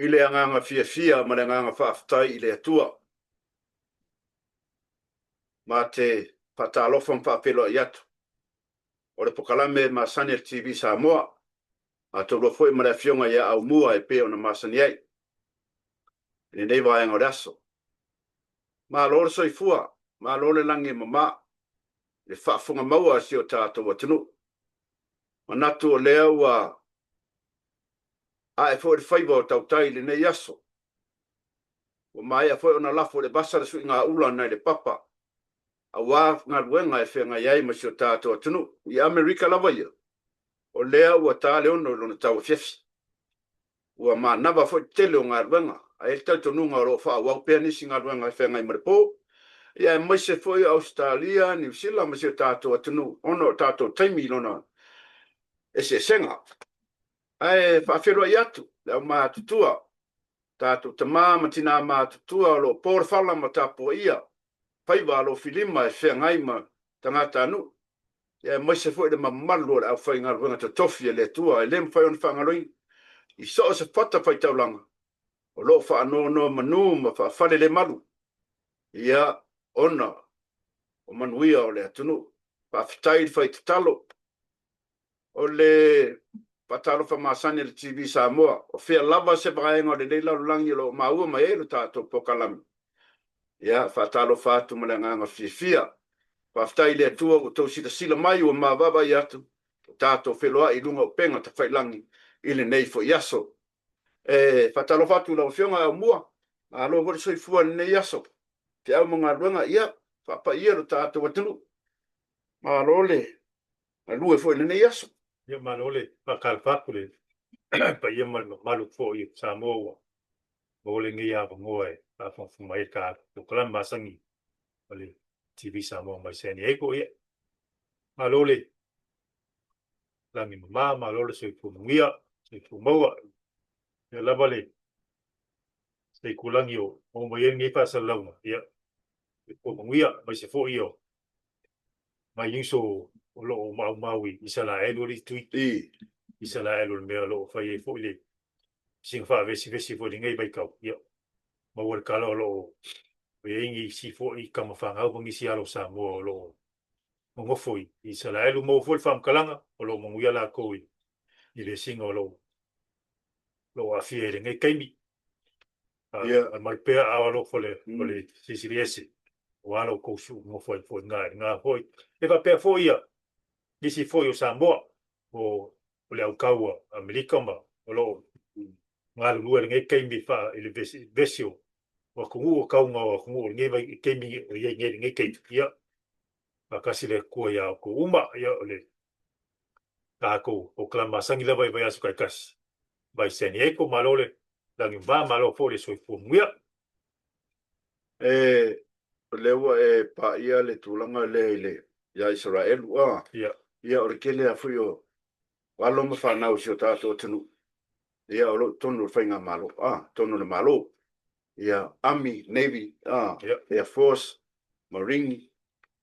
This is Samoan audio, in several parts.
I le agaga fiafia ma le agaga faafetai i le Atua, ma te faatalofa ma faafeiloai atu. O le pokalame masani a le TV Samoa, atolua foi ma le Afioga ia Aumua e pei ona masani ai i lenei vaega o le aso. Malo le soifua, malo le lagi e mama i le faafofoga maua a si o tatou atunuu. Manatu o lea ua ae foi le faiva o tautai i lenei aso. Ua maea foi ona lafo i le vasa le suigaula nai le papa aua galuega e feagai ai ma si o tatou atunuu. I Amerika lava ia, o lea ua ta le 6 i lona tauafiafi. Ua manava foi le tele o galuega, ae i ai le talitonuga o lo o faaauau pea nisi galuega e feagai ma le po, ia aemaise foi o Ausetalia, Niu Sila ma si o tatou atunuu ona o tatou taimi i lona eseesega. Ae faafeiloai atu le aumatutua, tatou tama ma tina matutua o lo o po le fala ma tapuaia faiva alofilima e feagai ma tagatanuu, ia aemaise foi le mamalu o le aufaigaluega totofi a le Atua e le mafai ona faagaloina i so o se fatafaitaulaga o lo o faanonomanu ma faafalelemalu, ia ona o manuia o le atunuu. Faafetai le fai tatalo. O le faatalofa masani a le TV Samoa, o fea lava se vaega o lenei lalolagi o lo o maua mai ai lo tatou pokalame. Ia, faatalofa atu ma le agaga fiafia. Faafetai i le Atua ua outou silasila mai ua mavaavaai atu ua tatou feiloai i luga o upega tafailagi i lenei foi aso. E faatalofa atu i lau Afioga Aumua, malo foi le soifua i lenei aso. Feau ma galuega, ia, faapaia lo tatou atunuu. Malo le galue foi i lenei aso. Ia, malo le faatalofa atu i le paia ma le mamalu foi o Samoa ua maua lenei avanoa e faafogafoga mai ai le tatou polokalame masani o le TV Samoa mai San Diego. Ia, malo le lagi mama, malo le soifua manuia, soifua maua. Ia lava le seitulagi o maua mai ai lenei faasalalauga, ia, soifua manuia, aemaise foi o nai uso o lo o maumau i Isalaelu alii tui. Isalaelu o le mea o lo o fai ai foi le sina faavesivesi foi i lenei vaitau. Ia, maua le tala o lo o i ai nisi foi tama fanau ma nisi alo o Samoa o lo o nonofo i Isalaelu. Maua foi le faamatalaga o lo o manuia latou i vesiga o lo o aafia i lenei taimi. Ia. Malu pea aao alofa o le o le Silisili Ese, aua lo outou suu nofo ai foi i lena foi. E faapea foi ia nisi foi o Samoa o o le aukau a Amerika ma o lo o galulue i lenei taimi fa i le vesi, vesi o atunuu o tauga o atunuu o lenei vai taimi o i ai nei i lenei taimi. Ia, faatasi le Atua iā outou uma. Ia, o le tatou polokalame masani lava i vaiaso taitasi mai San Diego. Malo le lagi mama, malo foi le soifua manuia. E, o lea ua e paia le tulaga lea i le ia Isaraelu, a. Ia. Ia, o le tele lava foi o alo ma fanau o si o tatou atunuu, ia, o lo o i totonu o le faigamalo, a, totonu o le Malo. Ia, Army, Navy, a, Ia. Air Force, Marine,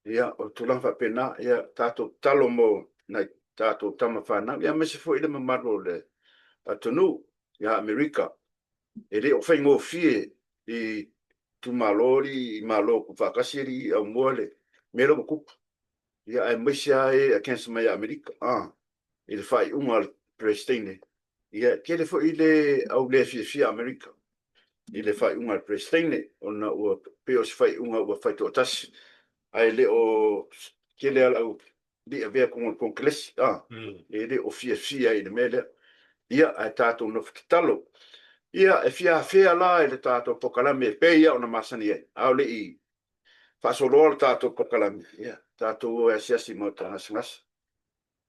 ia, o tulaga faapena, ia, tatou tatalo mo nai tatou tama fanau, ia, aemaise foi le mamalu o le atunuu ia Amerika. E le o faigofie i itumalo alii, i Malo Tuufaatasi alii Aumua le mea lea ua tupu. Ia, aemaise lava e against mai ia Amerika, a, i le faaiuga a le Peresetene. Ia, e tele foi le au le fiafia Amerika i le faaiuga a le Peresetene, ona ua pei o se faaiuga ua fai toatasi, ae le o tele lava le au le avea tonu o le Konekelesi, a, e le o fiafia i le mea lea. Ia, ae tatou nofo tatalo. Ia, e fia afea la i le tatou polokalame e pei lava ona masani ai, a o le i faasoloa le tatou polokalame, ia, tatou o e asiasi i maota gasegase.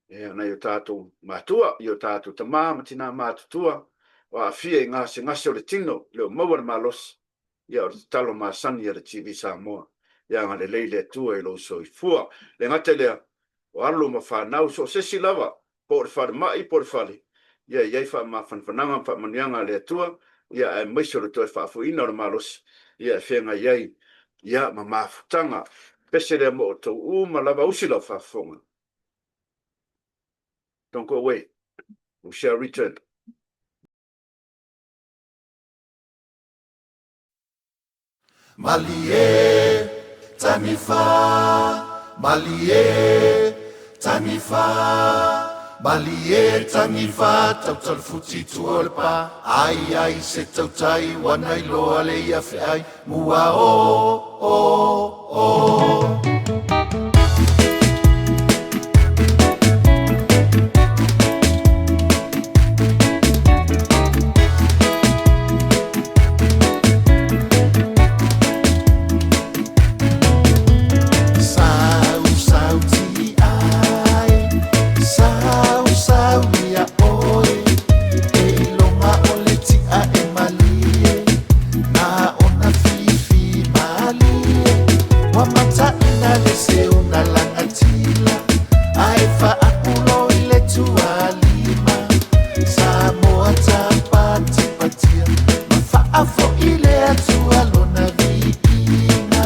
Ia, nai o tatou matua, i o tatou tama ma tina matutua, o aafia i gasegase o le tino, le o maua le malosi, ia o le tatalo masani a le TV Samoa, ia agalelei le Atua i lou soifua. Le gata i lea, o alo ma fanau, so o se isi lava, po o le falemai po o le fale, ia i ai faamafanafanaga ma faamanuiaga a le Atua, ia aemaise o le toe faafoiina o le malosi, ia e feagai ai, ia ma mafutaga. Pese lea mo outou uma lava, usi lau faafofoga. Don't go away. We shall return. Malie tanifa, malie tanifa, malie tanifa, tautal futi tuolpa, ai ai se tautai, wana iloa le ia feai, mua o o o. Sau sau ti ai, sau sau ia oe, e iloga o le ti'a e malie, na ona fifi malie, ua mataʻina le seuna lagatila, ae faapulo i le tualima, Samoa tapatipatia, ma faafoʻi le Atua lona viiga.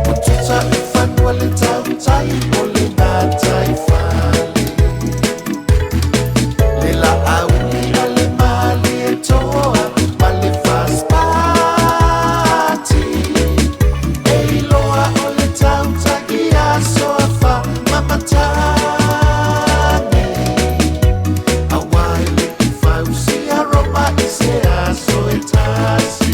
Ua tuta i fanua le tautai o le gatai fale, le laauli a le Malietoa ma le Fasipati, e iloa o le tautai i aso afa mamatagi, auā e le i fausia Roma i se aso e tasi.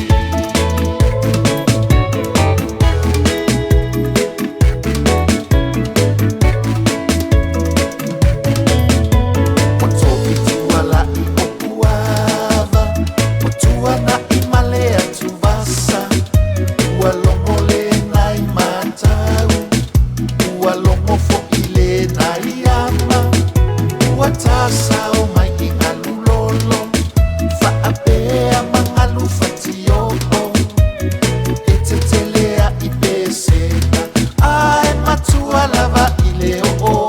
Ua toʻitualaʻi o Puava, ua tuanaʻi ma le atuvasa, ua logo lena i matau, ua logo foʻi lena i ama, ua tasao mai i galu lolo, faapea magalu fatioo, e tetele ai pesega, ae matua lava i le oo.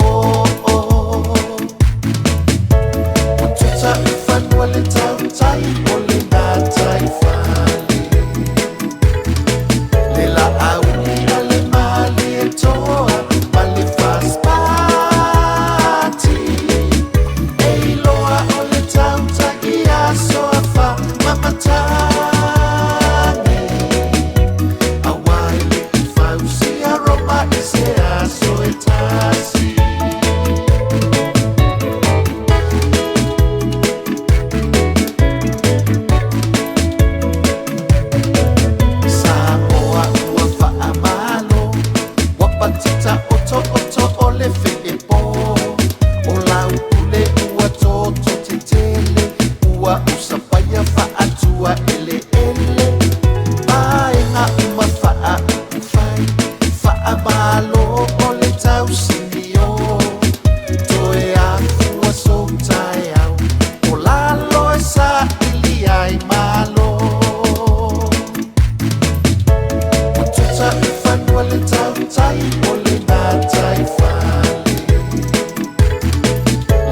Ua tuta i fanua le tautai o le gatai fale, le laauli a le Malietoa ma le Fasipati, e iloa o le tautai i aso afa mamatagi, auā e le i fausia Roma i se aso e tasi. Samoa ua faamalo, ua patita otooto o le feepo, o lau pule ua toto tetele, ua usapaia faatua eleele, vaega uma faaupufai, faamalo o le tausinio, toe afua sou taeao, o lalo e saili ai malo. Ua tuta i fanua le tautai o le gatai fale,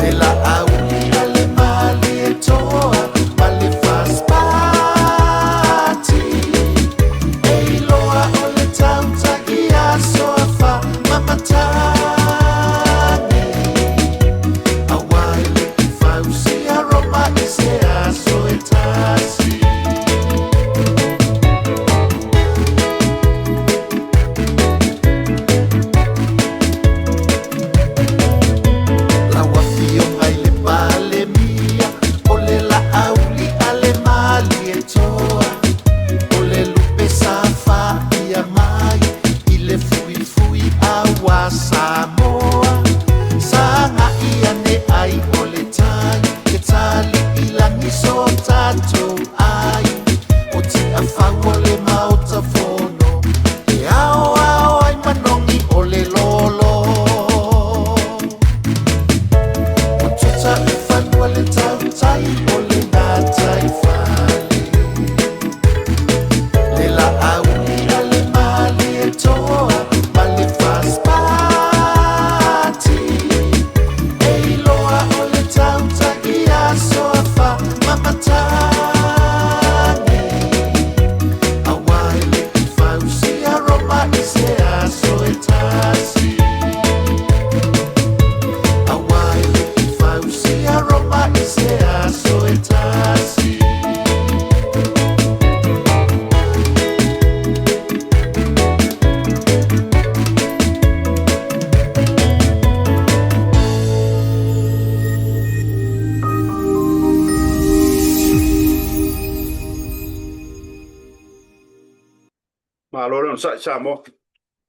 le laauli a le Malietoa ma le Fasipati, e iloa o le tautai i aso afa mamatagi, auā e le i fausia Roma i se aso e tasi. Lau afioga i le Palemia, o le laauli a le Malietoa, o le lupe sa faia mai i le fuifui auā Samoa, sagai ane ai o le tai, e tali i lagi so tatou ai, o Tiafau o le Maota Fono, e aoao ai manogi o le lolo. Ua tuta i fanua le tautai o le gatai fale, le laauli a le Malietoa ma le Fasipati, e iloa o le tautai i aso afa mamatagi, auā e le i fausia Roma i se aso e tasi. Auā e le i fausia Roma i se aso e tasi. Malo le onosai Samoa.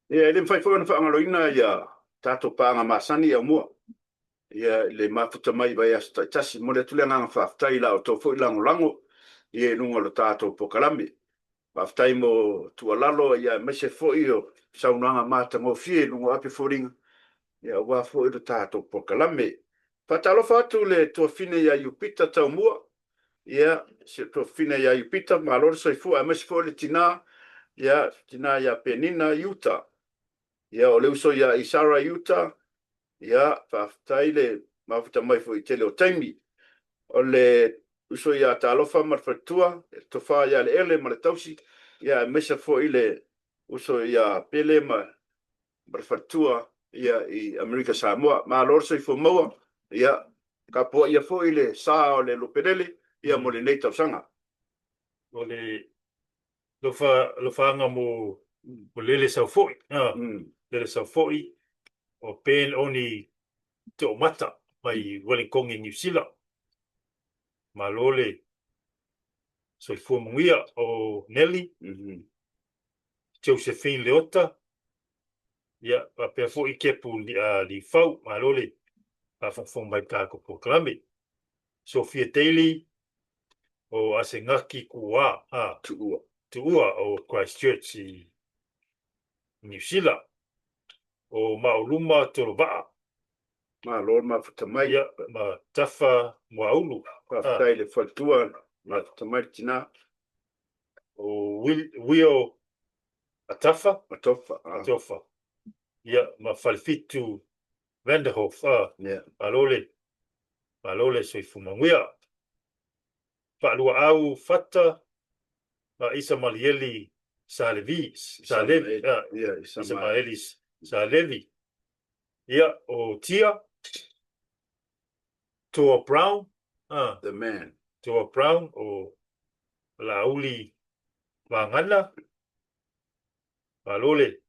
Ia, e le mafai foi ona faagaloina ia tatou paaga masani i Aumua. Ia, i le mafuta mai i vaiaso taitasi. Momoli atu le agaga faafetai i la outou foi lagolago ia i luga o le tatou polokalame. Faafetai mo tuualalo ia aemaise foi o saunoaga matagofie i luga o api o foliga ia aua foi le tatou polokalame. Faatalofa atu i le tuafafine ia Iupita Taumua, ia si ou tuafafine ia Iupita, malo le soifua aemaise foi le tina, ia tina ia Penina Iuta. Ia o le uso ia Isara Iuta, ia faafetai le mafuta mai foi i tele o taimi. O le uso ia Talofa ma le faletua, le tofa ia Leele ma le tausi, ia aemaise foi le uso ia Pele ma le faletua ia i Amerika Samoa. Malo le soifua maua, ia tapuaia foi le sa o le Lupelele ia mo lenei tausaga. O le alofaaga mo Lele Saufoi, Lele Saufoi, o Ben Oni Toomata mai Wellington i Niu Sila. Malo le soifua manuia o Nelly, Josephine Leota, ia faapea foi Kepu Lifau, malo le faafogafoga mai i le tatou polokalame. Sophia Daly, o Asengaki Tuua, Tuua. Tuua o Christchurch i Niu Sila, o Maoluma Tolovaa. Malo le mafuta mai. Ia, ma Tafa Muaulu. Faafetai i le faletua, mafuta mai le tina. O Will Atafa. Atofa. Atofa. Ia, ma Falefitu Vanderhoff. Yeah. Malo le, malo le soifua manuia. Faaluaau Fata ma Isamalieli Salevi, Salevi, Isamaeli Salevi. Ia, o Tia, Toa Brown, The man. Toa Brown o Laauli Vagana, malo le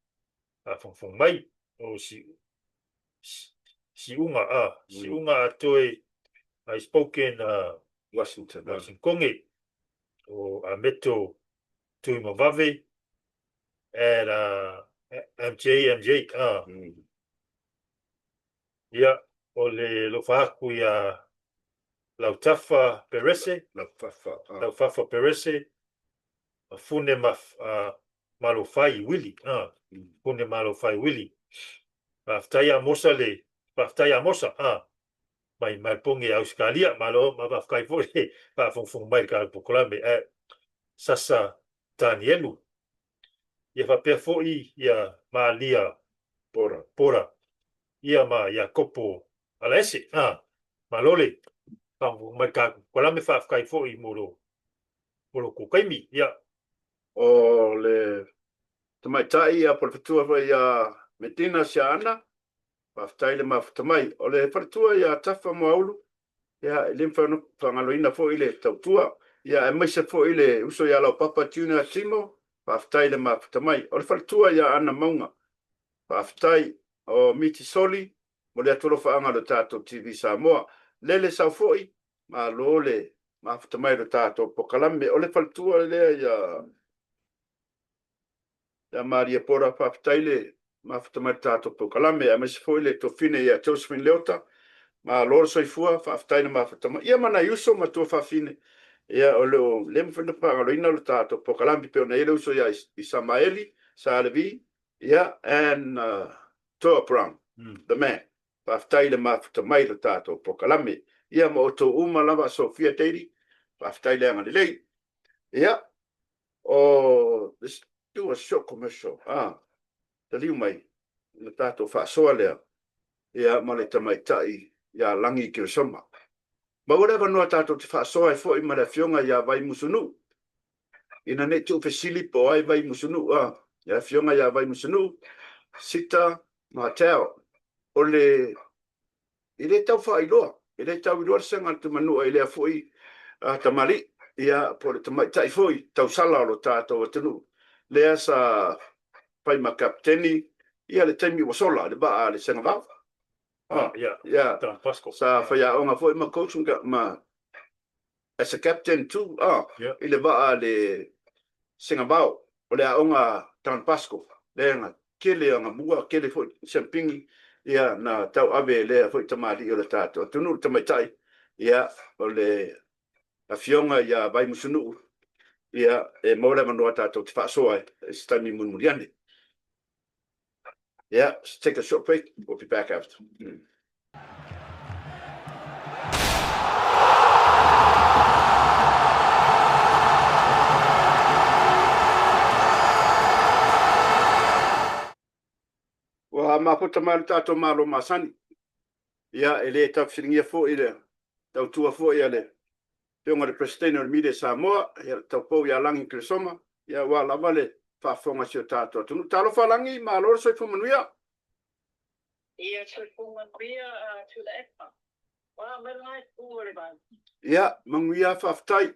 faafogafoga mai o Siuga, Siuga Atoe I spoke in Washington. Washington o Ameto Tuimavave at MJ MJ. Ia, o le lofa aku ia Lautafa Perese. Laufafa. Laufafa Perese. Fune ma Malofai Wili. Fune Malofai Wili. Faafetai Amosa le, faafetai Amosa. Mai Malponge i Ausekalia. Malo ma faafetai foi le faafogafoga mai i le tatou polokalame. Ae Sasa Tanielu. Ia faapea foi ia Malia Pora. Pora. Ia ma Iakopo Alaese. Malo le faafogafoga mai i le tatou polokalame. Faafetai foi mo lo mo lo kou taimi. Ia. O le tamaitai ia po o le faletua foi ia Medina Siaana, faafetai le mafuta mai. O le faletua ia Tafa Moaulu, ia e le mafai ona faagaloina foi le tautua, ia aemaise foi le uso ia Laupapa Junior Timo, faafetai le mafuta mai. O le faletua ia Ana Mauga, faafetai. O Miti Soli, mo le atu alofaaga o le tatou TV Samoa. Lele Saufoi, malo le mafuta mai i le tatou polokalame. O le faletua lea ia ia Maria Pora, faafetai le mafuta mai i le tatou polokalame, aemaise foi le tuafafine ia Josephine Leota, malo le soifua, faafetai le mafuta mai. Ia ma nai uso ma tuafafine, ia o lo o le mafai ona faagaloina le tatou polokalame pei ona i ai le uso ia Isamaeli Salevi, ia and Toa Brown, the man. Faafetai le mafuta mai i le tatou polokalame. Ia ma outou uma lava, Sophia Daly, faafetai le agalelei. Ia, o let's do a short commercial. Ah, taliu mai na tatou faasoa lea ia ma le tamaitai ia Lagi Keresoma. Maua le avanoa tatou te faasoa ai foi ma le afioga ia Vaimusunuu. Ina ne i tuufesili po o ai Vaimusunuu, ah, le afioga ia Vaimusunuu, Sita Martell, o le E le tau faailoa, e le tau iloa le sega a le Tumanua i lea foi tamalii, ia, po o le tamaitai foi tausala o lo tatou atunuu, lea sa fai ma kapeteni ia le taimi ua sola i le vaa a le Sengavao. Ia, sa faiaoga foi ma coach ma as a captain too, i le vaa a le Sengavao, o le aoga. Don Bosco, lea na tele agamua, tele foi siampini, ia, na tauave e lea foi tamalii o le tatou atunuu, le tamaitai, ia, o le Afioga ia Vaimusunuu, ia, e maua le avanoa tatou te faasoa ai i se taimi mulimuli ane. Yeah, let's take a short break. We'll be back after. Ua mafuta mai lo tatou Malo masani. Ia, e le taufesiligia foi le tautua foi a le Afioga i le Peresetene o le Media Samoa, ia, le taupou ia Lagi Keresoma, ia, aua lava le faafofoga a si o tatou atunuu. Talofa Lagi, malo le soifua manuia. Ia, soifua manuia Tuilaepa. Ua mai lena itu o le vai. Ia, manuia, faafetai.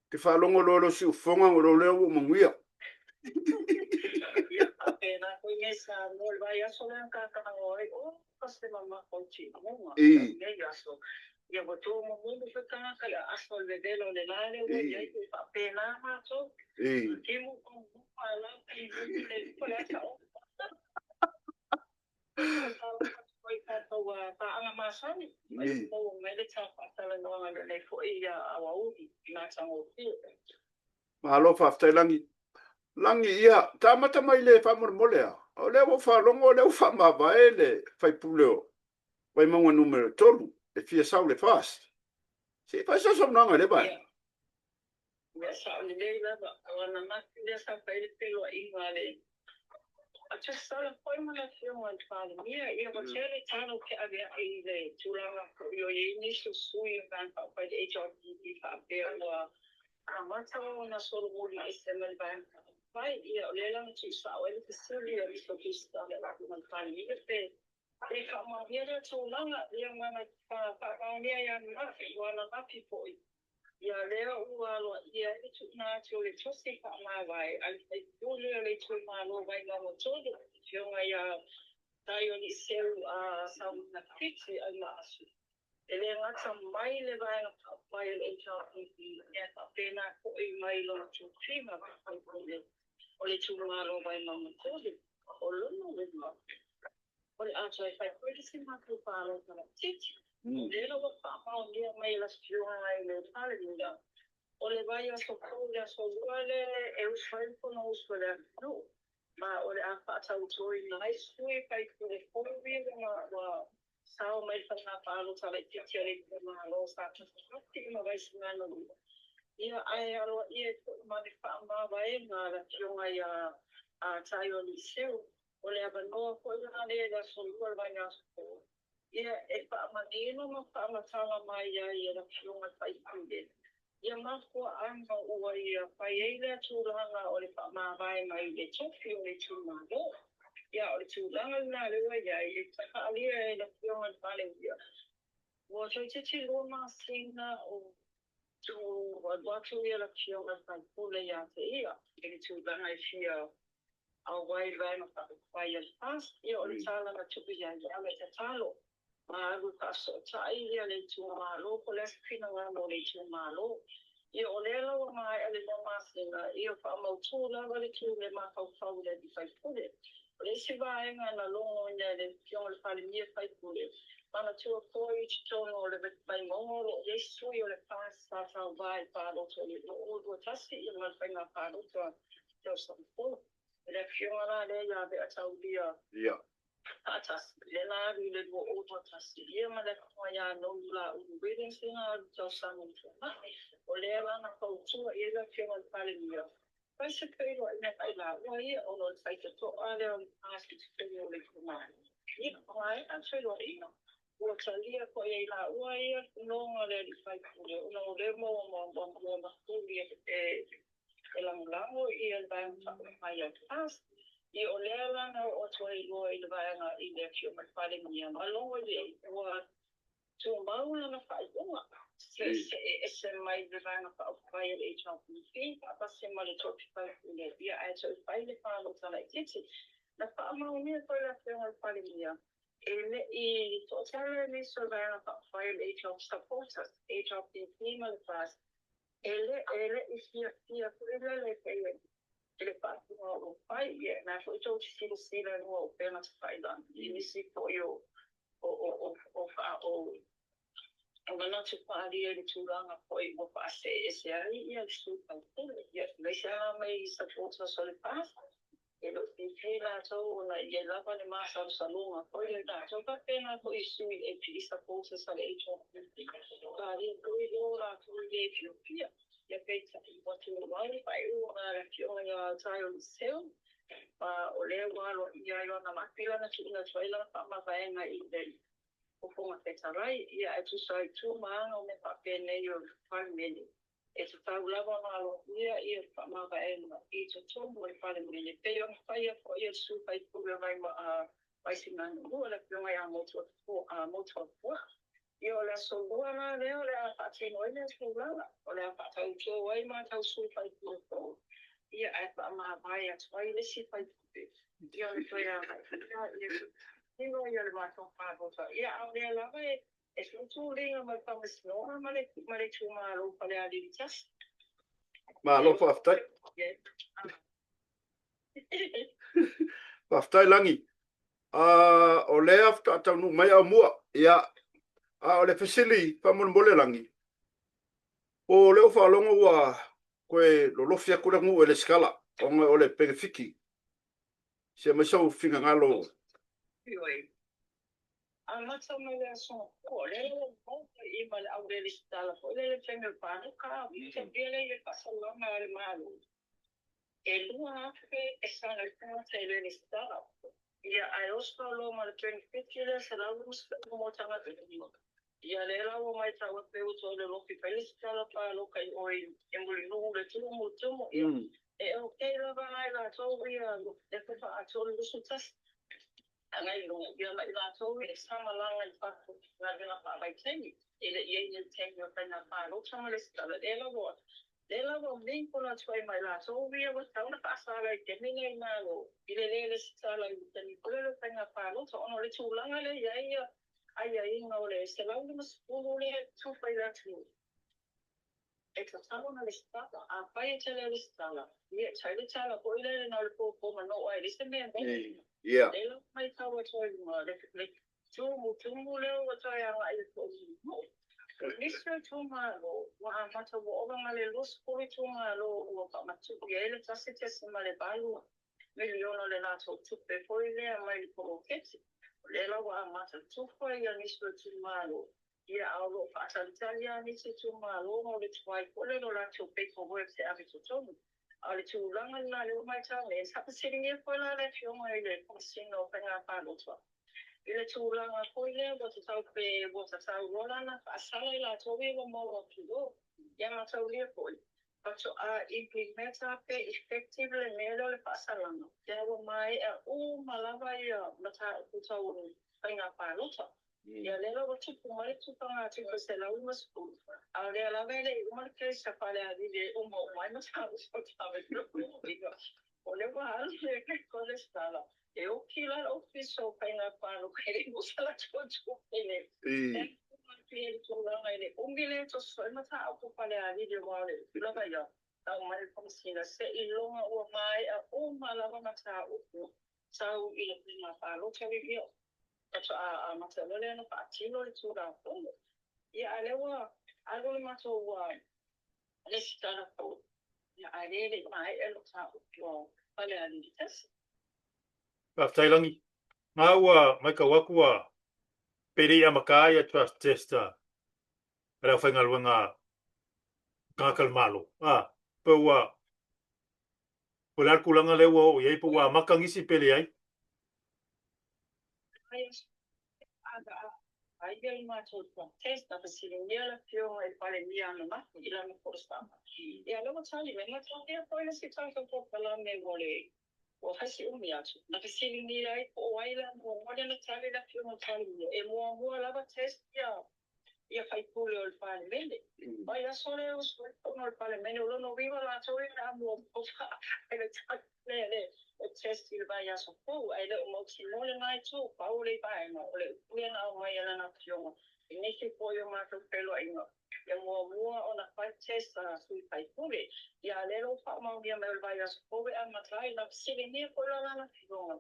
Te faalogo loa lou siufofoga ona iloa lea ua ou manuia. Ia, faapena foi nei Samoa i le vaiaso lea na ta talanoa ai, oka se mamafa o timuga i lenei aso. Ia ua tumutumu foi tagata i le aso o le vevela o le la lea ua i ai, ua faapena matou. Timu tumutumu a la timumu le po le ata o. Faatalofa atu foi i tatou paaga masani, mai maua mai le ta faatalanoaga i lenei foi aoauli matagofie. Malo faafetai Lagi. Lagi, ia, ta amata mai le faamolemole a. O lea ua ou faalogo o lea ua faamavae le faipule o Vaimauga numera 3 e fia sau le FAST. Se i fai sau saunoaga i lea vaega. Ia, sao lelei lava. O ananafi lea sa fai ai le feiloaiga a le a tusala foi ma le Afioga i le Palemia. Ia, ua tele tala ou te aveae i le tulaga foi o i ai nisi o sui o Vaega Faaupufai i le HRPP faapea ua amata ona solomuli ese mai le Vaega Faaupufai. Ia, o lea la na tuusao ai le fesili a Mr. Tusitala i le Afioga i le Palemia pe le faamaonia lea tulaga. Ia, ma na faamaonia ia ananafi, ua ananafi foi. Ia lea ua aloaia ai le tuuina atu o le tusi faamavae a le faipule o le itumalo Vaimauga 3, le Afioga ia Taioliseu Saumanapiti Aimaasu. E le gata mai le Vaega Faaupufai o le HRPP, ae faapena foi mai lona tofiga faa-faipule o le itumalo Vaimauga 3. O lona uiga, o le a toe fai foi le isi matou palota laitiiti. O lea la ua faamaonia mai e le Afioga i le Palemia, o le vaiaso fou, le aso Lua lea e usu ai le Fonousu a le atunuu, ma o le a faatautoina ai sui faipule fou ia ua sao mai le faiga palota laitiiti a le itumalo sa Tafatafi ma Vaisigano 2. Ia, ae aloaia ai foi ma le faamavaega a le Afioga ia Taioliseu. O le avanoa foi la lea i le aso Lua o le vaiaso fou, ia, e faamanino ma faamatala mai ai e le Afioga i le Faipule ia mafuaaga ua ia fai ai lea tulaga o le faamavae mai le tofi o le itumalo. Ia, o le tulaga lena lea ua i ai, e faaalia e le Afioga i le Palemia, ua toeitiiti 2 masina o tuu alu atu ia le Afioga i le Faipule ia te ia i le tulaga e fia auai i le Vaega Faaupufai a le FAST, ia o le tala na tuu i ai, ala tatalo, ma alu e faasootai ia le itumalo, po o le a se finagalo o le itumalo. Ia o lea la ua maea le 2 masina, ia faamautu lava le tu le mafaufau i le alii faipule. O le isi vaega na logoina e le Afioga i le Palemia faipule, manatua foi i totonu o le Vaimauga o lo o i ai sui o le FAST sa tauva i le palota o le 2021 ia ma le faiga palota tausaga fou. O le afioga la lea ia Ve'ataulia Faatasi, lea na alu i le 2021, ia ma le afioga ia Nonu Laulu Williams lea na alu i le tausaga ua tuanai. O lea la na fautua i ai le afioga i le Palemia, fai se feiloaiga ma i laua ia, ona o le faitotoa lea o le FAST i totonu o le itumalo. Ia, maea le feiloaiga, ua talia foi e i laua ia le fonoga a le alii faipule, ona o lea ua mafuli e e lagolago ia le Vaega Faaupufai a le FAST. Ia o lea la na oo atu ai loa i le vaega i le Afioga i le Palemia ma logo i ai ua tumau lana faaiuga seesee ese mai le Vaega Faaupufai a le HRPP faatasi ma le tofi faipule, ia ae toe fai le palota laitiiti. Na faamaonia foi le Afioga i le Palemia e le i toatele nisi o le Vaega Faaupufai a le HR Supporters, HRPP ma le FAST e le i fiafia foi lele pe I le faaiuga o lo o fai, ia, o lena foi tou te silasila i luga o upega tafailagi i nisi foi o o o o o o manatu faaalia i le tulaga foi ua faasee ese ai ia le sui faipule. Ia, aemaise lava mai supporters o le FAST, e le o fiafia latou ona e i ai lava le masalosaloga foi o i latou. E faapena foi i sui i supporters a le HRPP, faaalia foi lo latou le fiafia. Ia, peitai ua tumau le faaiuga a le Afioga ia Taio Liseu, ma o lea ua aloaia ai lana maapila na tuuina atu ai lana faamavaega i le Fofoga Fetalai. Ia, ae tusa ai tu ma aga o mea faapenei o le Palemene, e tatau lava ona aloaia ia faamavaega i totonu o le Palemene, pei ona faia foi e le sui usufono o Vaisigano 2, le Afioga ia Motuopuaa. Ia, o le aso Lua la lea o le a faatino ai lea tulaga, o le a faatauto ai matou sui usufono fou, ia, ae faamavae atu ai le isi sui usufono. Ia, o le toe agai ia tino ia le matou palota. Ia, a o lea lava e tuutuuliga ma le Faamasinoga ma le itumalo o Falealili 1. Malo faafetai. Faafetai Lagi. O lea faatoa taunuu mai Aumua. Ia, a o le fesili faamolemole Lagi, po o lea ua faalogo ua toe lolofi atu le nuu e lesitala ona o le penefiti. Se aumai sou finagalo. Ioe. Amata mai le aso Gafua, o lea ua maua i ma le au le lesitala foi lea i le taimi o le palota, a ua lea i le faasalaga a le Malo, e 2,000 e saga i tagata e le lesitala. Ia, ae oso loa ma le penefiti lea 150 mo tagata uma. Ia, lea la ua matau atu pei ua toe lolofi mai lesitala palota i o i Mulinuu le Tumutumu. Ia, e okay lava la i latou ia le pepa atoa le 21 agai i luga, ia ma i latou ia sa malaga i fafo i galuega faavaitaimi, e le i i ai ni taimi o faiga palota ma lesitala. Lea la ua mingle atu ai ma i latou ia ua tatau ona faasala i taimi nei Malo i le le lesitala i le taimi foi lele o faiga palota, ona o le tulaga lea i ai ia aiaiga o le 150 lea e tufa i le atunuu e tatau ona lesitala. Afai e te le lesitala, ia, e tai le tala foi lele na o le pōpō manō ai le se mea moni. Lea la matau atu ai luga le tumutumu lea ua toe agai i nuu. Nisi o itumalo ua amata, ua ova ma le 20 itumalo ua faamatuu i ai le 1.8 miliona o le latou tupe foi lea mai le poloketi. O lea la ua amata tufa ia nisi o itumalo. Ia, a o lo o faatalitali lava nisi itumalo mo le tuai foi lea o latou paperwork e ave totonu. A o le tulaga lena lea ua matau nei, sa fesiligia foi la le Afioga i le Komesina o Faiga Palota i le tulaga foi lea ua tatau pe ua tatau loa la ona faasala i latou ia ua maua atu i o. Ia mataulia foi, faatoa implementa pe effective le mea lea o le faasalaga, pe ua maea uma lava ia mataupu tau faiga palota. Ia, lea la ua tupu mai le tupaga tupe 150, a o lea lava e le i uma le case a Falealili e uma uma ai mataupu tau. O lea ua alu le lesitala e oki la le Ofisa o Faiga Palota e le i musa latou tupe le le tulaga i le umi lea toso ai mataupu Falealili, aua o le upu lava ia tau mai le Komesina seiloga ua maea uma lava mataupu tau i le faiga palota ia faatoa amata loa lea ona faatino le Tulafono. Ia, a lea ua alu le matou lesitala fou, ia, ae le i maea le mataupu a Falealili 1. Faafetai Lagi. Ma ua matau atu ua pe le i amata ia drug test a le aufaigaluega tagata o le Malo. A, pe ua po o le a le tulaga lea ua oo i ai, pe ua amata nisi pe leai? Ai le matou drug test, na fesiligia le Afioga i le Palemia ananafi i lana folasaga. Ia, lea ua tali mai, mataulia foi le isi tatou polokalame ua le ua fai si umi atu. Na fesiligia ai po o ai la muamua, lea na tali le Afioga i le Palemia, e muamua lava test ia faipule o le Palemene. Mai aso lea o sui usufono o le Palemene, o lona uiga latou ia na muamua ai le tali. le le test i le vaiaso fou, ae le o mautinoa lena itu. Pau o le vaega o le upu lea na aumai e lana afioga i nisi foi o matou feiloaiga, ia muamua ona fai test a sui faipule. Ia a o lea la ua faamaonia mai o le vaiaso fou e amata ai. Na fesiligia foi la lana afioga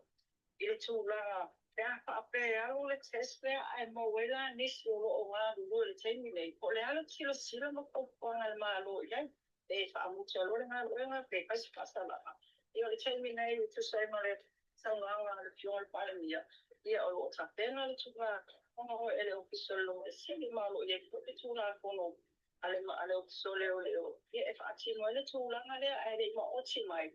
i le tulaga pe a faapea e alu le test lea ae maua ai la nisi o lo o galulue i le taimi nei, po o le a le silasila ma fuafuaga a le Malo i ai, pe faamuta loa le galuega pe fai se faasalaga. Ia o le taimi nei e tusa ai ma le saunoaga a le Afioga i le Palemia, ia o lo o tapena le Tulafono e le Ofisa o le Loia Sili ma o lo o i ai foi le Tulafono a le a le Ofisa o Leoleo e faatino ai le tulaga lea, ae le i maoti mai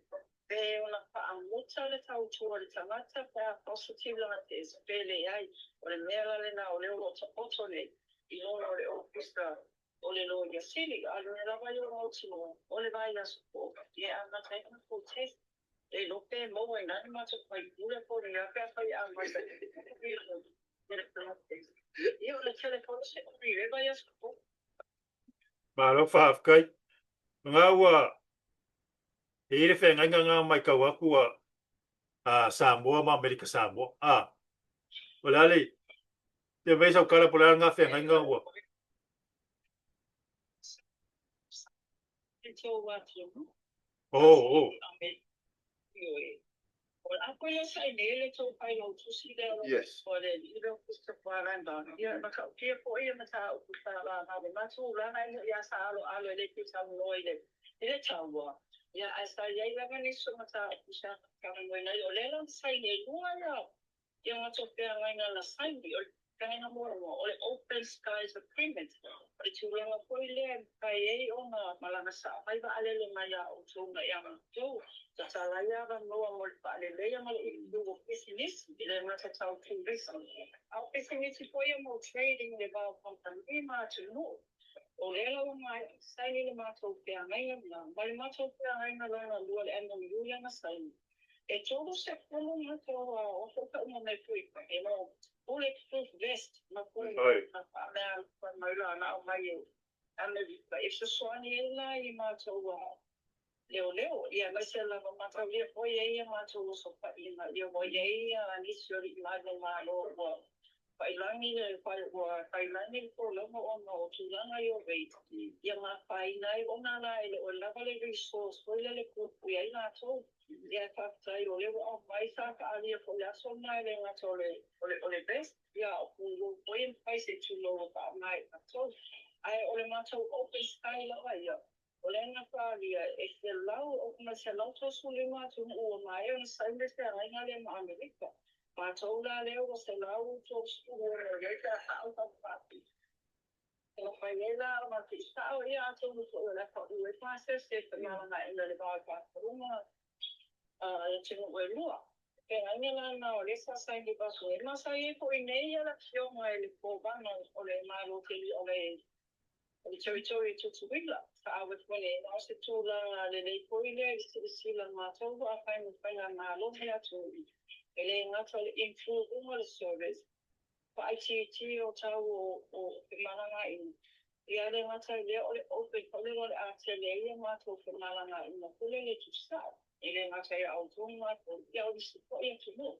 pe ona faamuta le tautua a le tagata pe a positive lana test pe leai. O le mea la lena o lea o lo o taoto nei i lona o le Ofisa o le Loia Sili, a o le mea lava ia o mautinoa, o le vaiaso fou e amata ai ona full test. Le iloa pe maua i ina ni matou faipule po o le a pe afai e amata Ia o le tele foi o se umi i le vaiaso fou. Malo faafetai. Lena ua e i ai le feagaiga lena matau atu a a Samoa ma Amerika Samoa. A o le a le te mei sau tala po o le a lena feagaiga ua Oh, oh. Yes. Ia matou feagaiga na saini, o le feagaiga muamua, o le Open Skies Agreement, o le tulaga foi lea e mafai ai ona malaga sao mai vaalele mai a outou ma ia matou, tatala ai avanoa mo le faaleleia ma le improve o pisinisi, e le gata tau turisi, a o pisinisi foi ia mo trading i le va o kamupani ma atunuu. O lea la ua maea ona saini le matou feagaiga lena, ma le matou feagaiga lona lua, le MOU lea na saini. E 30 matou o fauma mai foi e no bullet proof vest ma foi ma faamea mai la na aumai e Amerika e fesoasoani ai la i matou leoleo ia aemaise lava mataulia foi e ia matou osofaiga ia ua i ai nisi o alii ma Malo ua failangi le ua failangi le folauga ona o tulaga i o rate ia ma afaina ai ona la e le o lava le resource foi lele puipui ai latou. Ia faafetai o lea ua aumai sa faaalia foi i le aso lena e le gata o le o le o le vest ia a o pulou foi e mafai se tulou e faaaoga e matou. Ae o le matou open sky lava ia o lea na faaalia e 135 atunuu ua maea ona saini le feagaiga lea ma Amerika. Matou la lea ua 136 i ai pe a sao tau E mafai ai la ona tuusao, ia atonu foi o le a pau ai pasese e femalagaaiga i le va o tatou ma atunuu e lua. Feagaiga la na o lea sa saini avatu ai, ma sa i ai foi nei le afioga i le Kovana o le Malo tele o le Territory o Tutuila, sa ave foi nei, ma o se tulaga lelei foi lea i le silasila matou a fai ma faigamalo ma le atunuu, e le gata o le improve uma o le service, faaitiitia o tau o femalagaaiga, ia le gata i lea o le open foi lele o le a tele ai a matou femalagaaiga foi lele tuusao, e le gata ia outou ma matou, ia o nisi foi atunuu.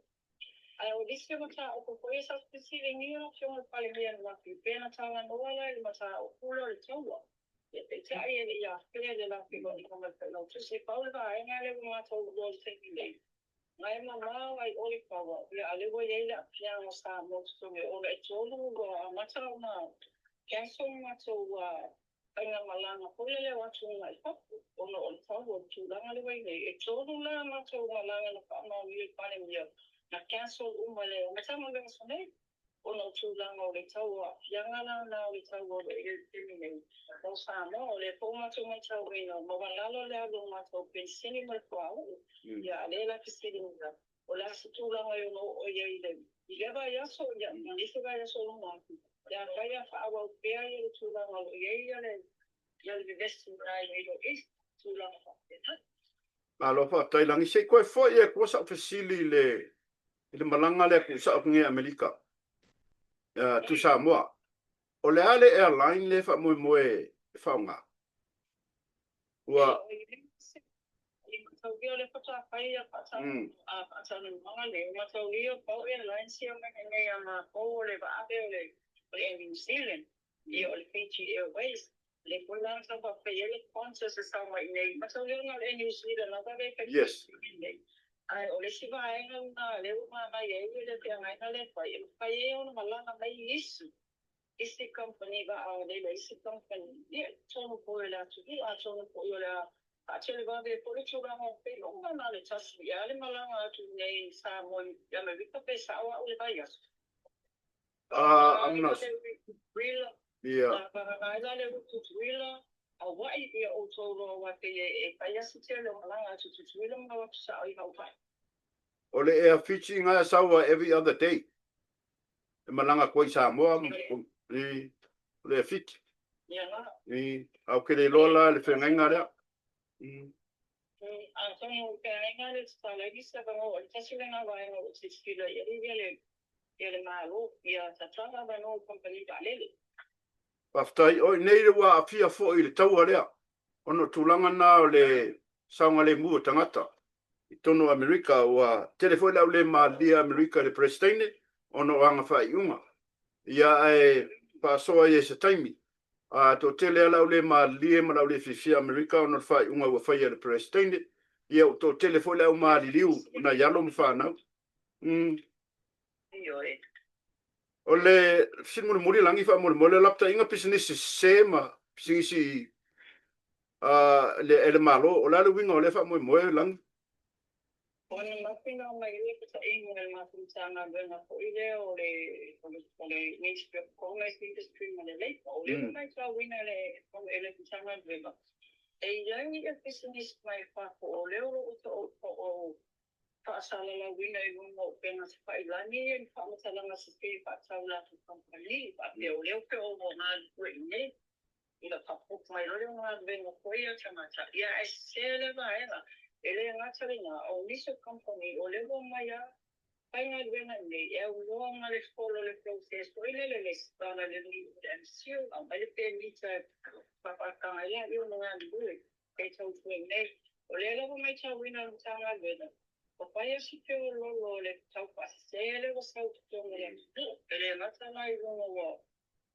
Ae o nisi o mataupu foi ia sa fesiligia le Afioga i le Palemia ananafi, pe na talanoa la i le mataupu lea o le taua, ia peitai e le i afea i le la feiloaiga ma le Failautusi. E pau le vaega lea ua matou iloa i le taimi nei, Na e mamao ai ʻoe kaua, ia a lea ua i ai le aafiaga o Samoa i totonu e ona e tolu ua amata ona cancel le matou faigamalaga foi lele o atu agai i fafo ona o le tau o le tulaga lea ua i ai nei. E tolu la matou malaga na faamaonia e le Palemia na cancel uma i le amataga o le aso nei. Ona o tulaga o le tau o aafiaga la na o le tau o lo o i ai i le taimi nei mo Samoa. O lea foi ua matou matauina, maualalo le alu o matou penisini ma le fuauu. Ia, a lea la fesiligia, o le a se tulaga e ono oo i ai i le i lea vaiaso, ia, ma nisi vaiaso o luma atu, pe afai a faaauau pea ia le tulaga o lo o i ai ia le ia le vevesi i ina i Middle East, tulaga faapena. Malo faafetai Lagi. Se i toe foi e tua sau fesili i le i le malaga lea tuusao atu nei i Amerika to Samoa. O le a le airline lea e faamoemoe e faaaoga? Ua. mataulia o lea faatoa fai ia faataunuuga lea, mataulia o Pau Airlines ia mai nei a matou o le vaave o le Air New Zealand, ia o le Fiji Airways, lea foi la na tau faafai ai le Qantas e sau mai i inei. Mataulia na o le Air New Zealand lava lea e fai nei. Ae o le isi vaega lena lea ua manaia ai le feagaiga lea e fai, e mafai ai ona malaga mai isi isi kamupani vaalele, isi kamupani, ia, i totonu foi o le atunuu, atonu foi o le a faatelevave ai foi le tulaga o feiloga na o le tasi lava le malaga atu i inei i Samoa i Amerika pe sao au i le vaiaso. I'm not. Yeah. Ai la le Tutuila, Hawaii, ia outou loa aua pei e fai lava si tele o malaga atu Tutuila ma atu sao i Hawaii. O le Air Fiji nga e sau a every other day. E malaga koe i Samoa, i o le Air Fiji. Ia la. I, au ke le loa la le feagaiga lea. Atonu o le feagaiga lea tatala ai nisi avanoa, o le tasi lena vaega ua silasila i ai ia le Malo, ia tatala avanoa i kamupani vaalele. Faafetai. O i nei ua aafia foi i le taua lea, ona o tulaga na o le saogalemu o tagata i totonu o Amerika. Ua tele foi le au le malilie a Amerika i le Peresetene ona o ana faaiuga. Ia, ae faasoa ia i se taimi. A toatele lava le au le malilie ma le au le fiafia Amerika ona o le faaiuga ua faia e le Peresetene. Ia, ua toatele foi le au maliliu nai alo ma fanau. Ioe. O le fesili mulimuli Lagi faamolemole, o lapataiga pisinisi sese ma pisinisi e le Malo, o le a le uiga o lea faamoemoe Lagi? O le mafi na aumai ai le petaiga e le matou Matagaluega foi lea o le o le Ministry of Commerce, Industry ma le Labour, o lea ua matauina e le Matagaluega e i ai ia pisinisi mai fafo o lea o lo o faasalalauina i luga o upega tafailagi ia ni faamatalaga sese faatatau i latou kamupani, faapea o lea pei o galulue i inei, ina faaopoopo mai loa lea o galuega foi ia tagata, ia ae sese lea vaega. E le gata lena, o nisi o kamupani o lea ua omai lava faigaluega i inei, e aunoa ma le follow le process foi lele lesitala lelei i le MCIL, aumai le pemita e faapaaga ai laia ona galulue. E tautua nei. O lea lava matauina e le Matagaluega, ua fai lava si feoloolo o le tau faasese lea ua sau i totonu o le atunuu. E le gata la i luga ua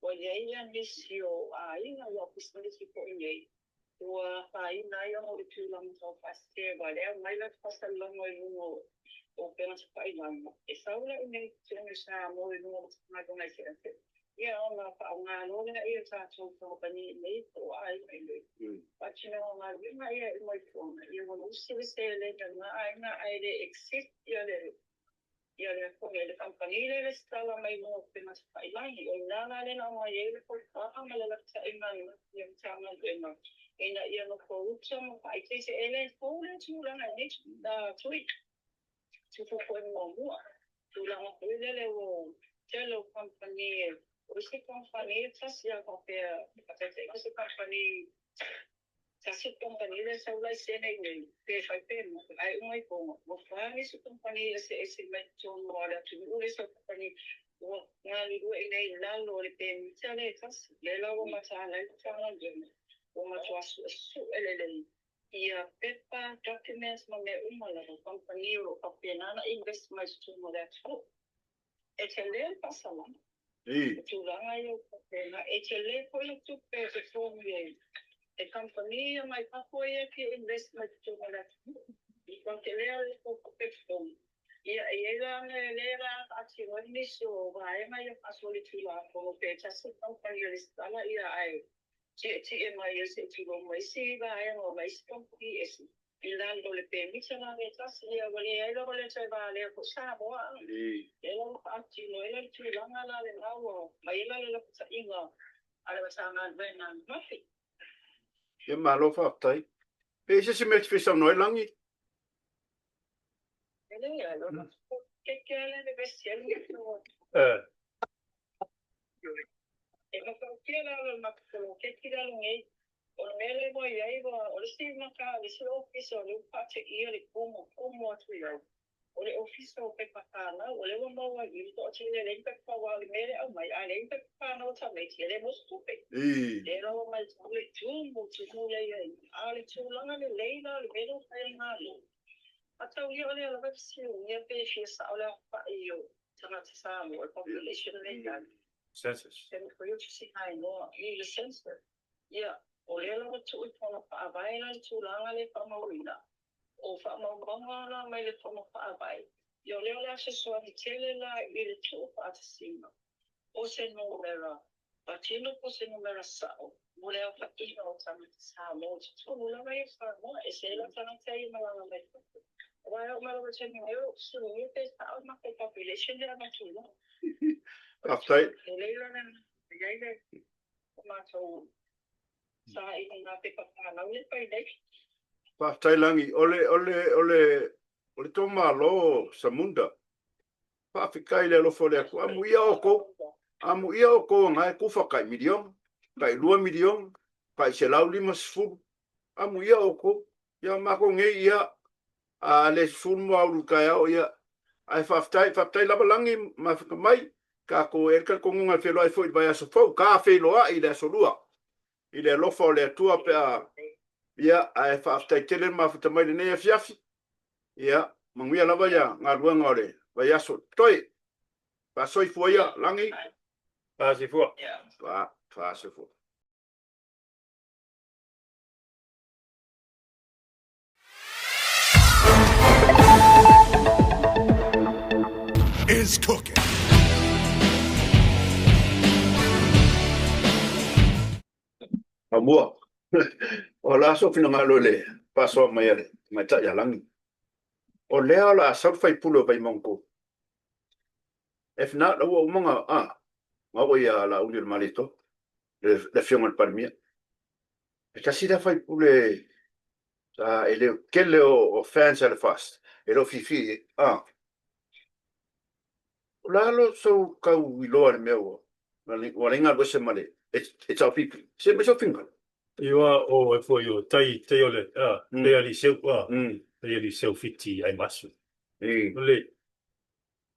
ua i ai ia nisi o aiga ua pisinisi foi nei ua afaina ai ona o le tulaga tau faasese aua o lea e aumai la le faasalalauga i luga o upega tafailagi e sau la i inei i totonu o Samoa i luga o Matagaluega eseese ia ona faaaoga loa lea ia tatou kamupani i inei po o aiga i inei. Faatinoga galuega ia e uma i tua, ia ua usi le seleni a lena aiga ae le exist ia le ia le foi le kamupani lea e lesitala mai luga o upega tafailagi. O i ina la lea na aumai ai le fautuaga ma le lapataiga a le Matagaluega ina ia nofo uta ma faaeteete e le fou lea tulaga i nei tui. Tupu foi muamua. Tulaga foi lele ua tele o kamupani e o isi kamupani e tasi a faapea faataitaiga se kamupani tasi le kamupani lea e sau laisene i inei pe fai pe maua ae uma ihoga ua fa nisi kamupani eseese mai totonu o le atunuu le isi kamupani ua galulue i inei i lalo o le pemita lea e tasi lea la ua mataala ai le Matagaluega ua matua suesue lelei ia pepa, documents ma mea uma lava, kamupani o lo o faapena ona invest mai i totonu o le atunuu. E tele le faasalaga. O tulaga ia ua faapena. E tele foi le tupe e totogi e kamupani ia mai fafo ia e fia invest mai totonu o le atunuu. I tele o le tupe totogi. Ia, e i ai la mea lea la faatino ai nisi o vaega ia faasolitulafono pe tasi le kamupani e resitala ia ae tietie mai ai se i tulou ma isi vaega o ma isi kamupani ese i lalo o le pemita la le tasi ia ua leai lava le toe valea foi Samoa a lea la ua faatino ai la le tulaga la lena ua aumai ai la le lapataiga a le Matagaluega ananafi. Ia malo faafetai. Pe i ai se isi mea e te fia saunoa ai Lagi? E leai, o le keke lea le vevesi ai le E matautia la le matou poloketi lalo nei. O le mea lea ua i ai, o le isi maka, le isi ofisa o lea ua faateia le tumu, tumu atu i ai. O le Ofisa o Pepa Fanau, o lea ua maua i i, toatele e leai ni pepa aua o le mea lea e aumai, a leai ni pepa fanau a tamaiti, e le maua se tupe. Lea la ua matau le tumu, tumu lea i ai. A o le tulaga lelei la o le mea lea ua fai e le Malo, matau ia o lea lava e fesiligia pe fia sao le aofai o tagata Samoa, le population lea i ai. Census. Pe mafai ona tusigainoa i le census. Ia, o lea la ua tuu i fono faavae la le tulaga lea e faamauina, O faamaumauga la mai le Fono Faavae, ia o lea o le a fesoasoani tele la i le tuufaatasiga o se numera patino po o se numera sao mo le aofaiga o tagata Samoa i totonu lava ia o Samoa, e ese ai la tagata ia e malaga mai fafo. Aua e oo mai lava i le taimi nei o lou fesiligia pe sao le matou population lea e avatu i luga. Faafetai. Lelei la le i ai le matou Saili ngā pepa whānau e whai nei. Faafetai Lagi, o le, o le, o le, o le tou Malo Samunda, faafetai i le alofa o le Atua, amuia outou, amuia outou aga e kufa tai miliona, tai lua miliona, tai 150, amuia outou, ia matou nei ia, a le sefulu ma aoauli i le taeao, ia, ae faafetai, faafetai lava Lagi mafuta mai, tatou e i ai le talitonuga e feiloai foi i le vaiaso fou, ta feiloai i le aso lua, i le alofa o le Atua pe a, ia, ae faafetai tele le mafuta mai i lenei afiafi, ia, manuia lava ia galuega o le vaiaso. Toe, faasoifua ia, Lagi. Faasoifua. Faasoifua. Is cooking. Amua. O le a sou finagalo i le faasoa mai a le tamaitai ia Lagi. O lea o le a sau le faipule o Vaimauga 3. If not, la ua uma ona, a, na oo ia Laauli o le Malietoa, le Afioga i le Palemia. E tasi lea faipule sa e le tele o fans a le FAST e le o fiafia i ai. Ah. O le a lo sou tau iloa i le mea ua ua leai galu ese ma le HRPP? Se mai sou finagalo. Iwa o e foi o tai tai o le a tai ali seu a tai ali seu fiti ai masu. O le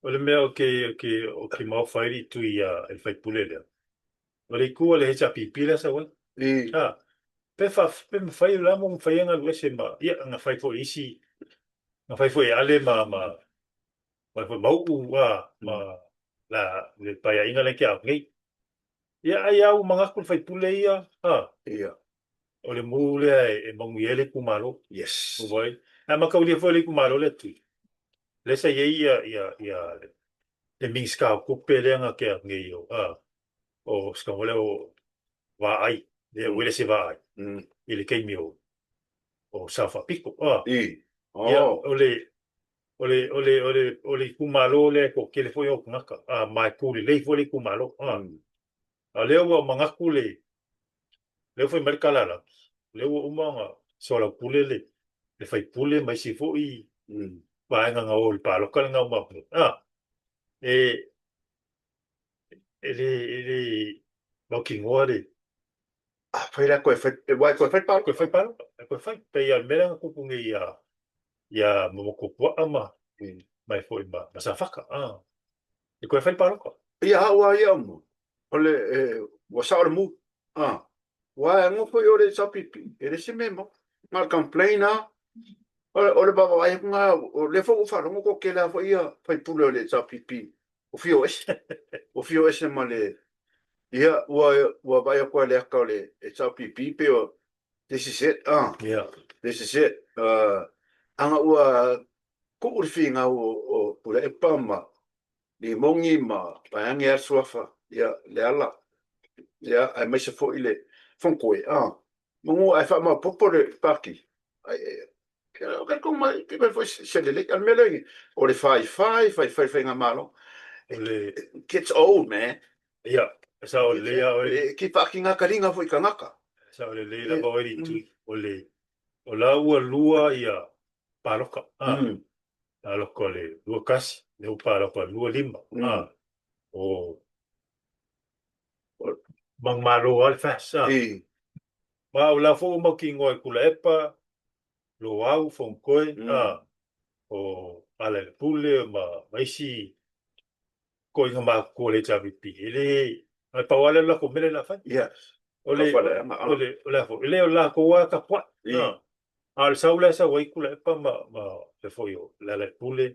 o le mea o ke ke o ke maofa ai le tui a e le faipule lea. O le itu a le HRPP lea sau ai. A, pe fa, pe mafai la mo mafai e galu ese ma, ia, na fai foi isi, na fai foi e Ale ma, ma, ma foi Mauu, a, ma, la, le paeaiga lea ke au nei. Ia, ai au manatu le faipule ia, a, Ia. o le mu lea e, e manuia ai le itumalo. Yes. Ua ai. Ae mataulia foi le itumalo lea tui. Lea sa i ai ia, ia, ia, le Minista o Tupe lea na tea nei o, a, o se tago lea o Vaai, lea ua le se Vaai, i le taimi o, o Sao Faapito. A, I. ia, Oh. o le, o le, o le, o le, o le itumalo lea e toatele foi ona tagata, a, ma e tu lelei foi le itumalo. A, a o lea ua manatu le, lea ua fai mai le tala a Laki, o lea ua uma ona soalaupule le, le faipule ma isi foi vaega na o i le palota lena ua maua nei. A, e, e le, e le mautinoa le... Afai la toe fai, aua e toe fai palota. Toe fai palota, e toe fai. Pei lava o le mea lea na tupu nei ia, ia Momotuapuaa ma, ma e foi ma, ma Safata. A, e toe fai palota. Ia, au lava ia mo, o le, e, ua sao le mu. A, aua e nofo i o le HRPP, e le se mea e maua. Na o le complain lava. O le vaavaai atu lena, o lea foi ua ou faalogo toatele lava foi ia faipule o le HRPP ua fia o ese, ua fia o ese ma le, ia, ua, ua vaai atu lava i le ata o le HRPP pei o, this is it, ah, Yeah. this is it. Ana ua tuu le finau o Tuilaepa ma Limogi ma vaeane lava le suafa, ia, Leala, ia, aemaise foi le Fonotoe, ah, manu ae faamaopoopo le Pati, ai, talitonu mai, pe fai foi se lelei. A o le mea lea, o le faifai, faifai faigamalo, it gets old, man. Ia, e sao lelei lava oe. E ki faakina taliga foi i tagata. E sao lelei lava oe i le o le, o la ua lua ia paloka, ah, paloka o le 21, lea ua paloka o le 25, ah, o Manumalo lava le FAS, ah. Ma o la foi ua mautinoa i Tuilaepa, Loau, Fonotoe, ah, o Alailepule ma ma isi toaiga matutua o le HRPP, e le, na pau lava lea o le latou mea lea o le a fai. O le, o le, o le a foi, e le o le latou lava tapuai. A o le sau la e sau ai Tuilaepa ma, ma le foi o Lealailepule,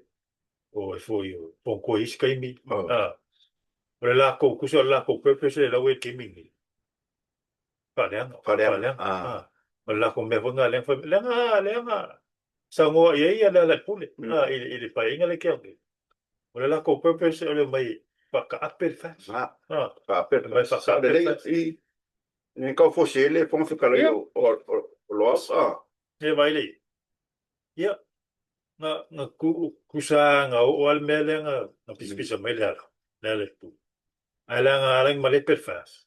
o le foi o Fonotoe i isi taimi, o le latou, tusa o le latou purpose lea ua i le taimi lenei, faaleaga, faaleaga. O le latou mea foi lena lea na fai mai, leaga, leaga saunoa i ai Lealailepule, i le Paeaiga lea tea nei. O le latou purpose o le omai faataape le FAST. Faataape le FAST. Faataape le FAST. E tau fosi ai le Fofoga Fetalai o Loau. E vaai lea i ai. Ia, na, na tu, tusa na oo lava le mea lea na, na pisapisa mai le ala, le ala i tua. Ae leaga ala i malepe le FAST.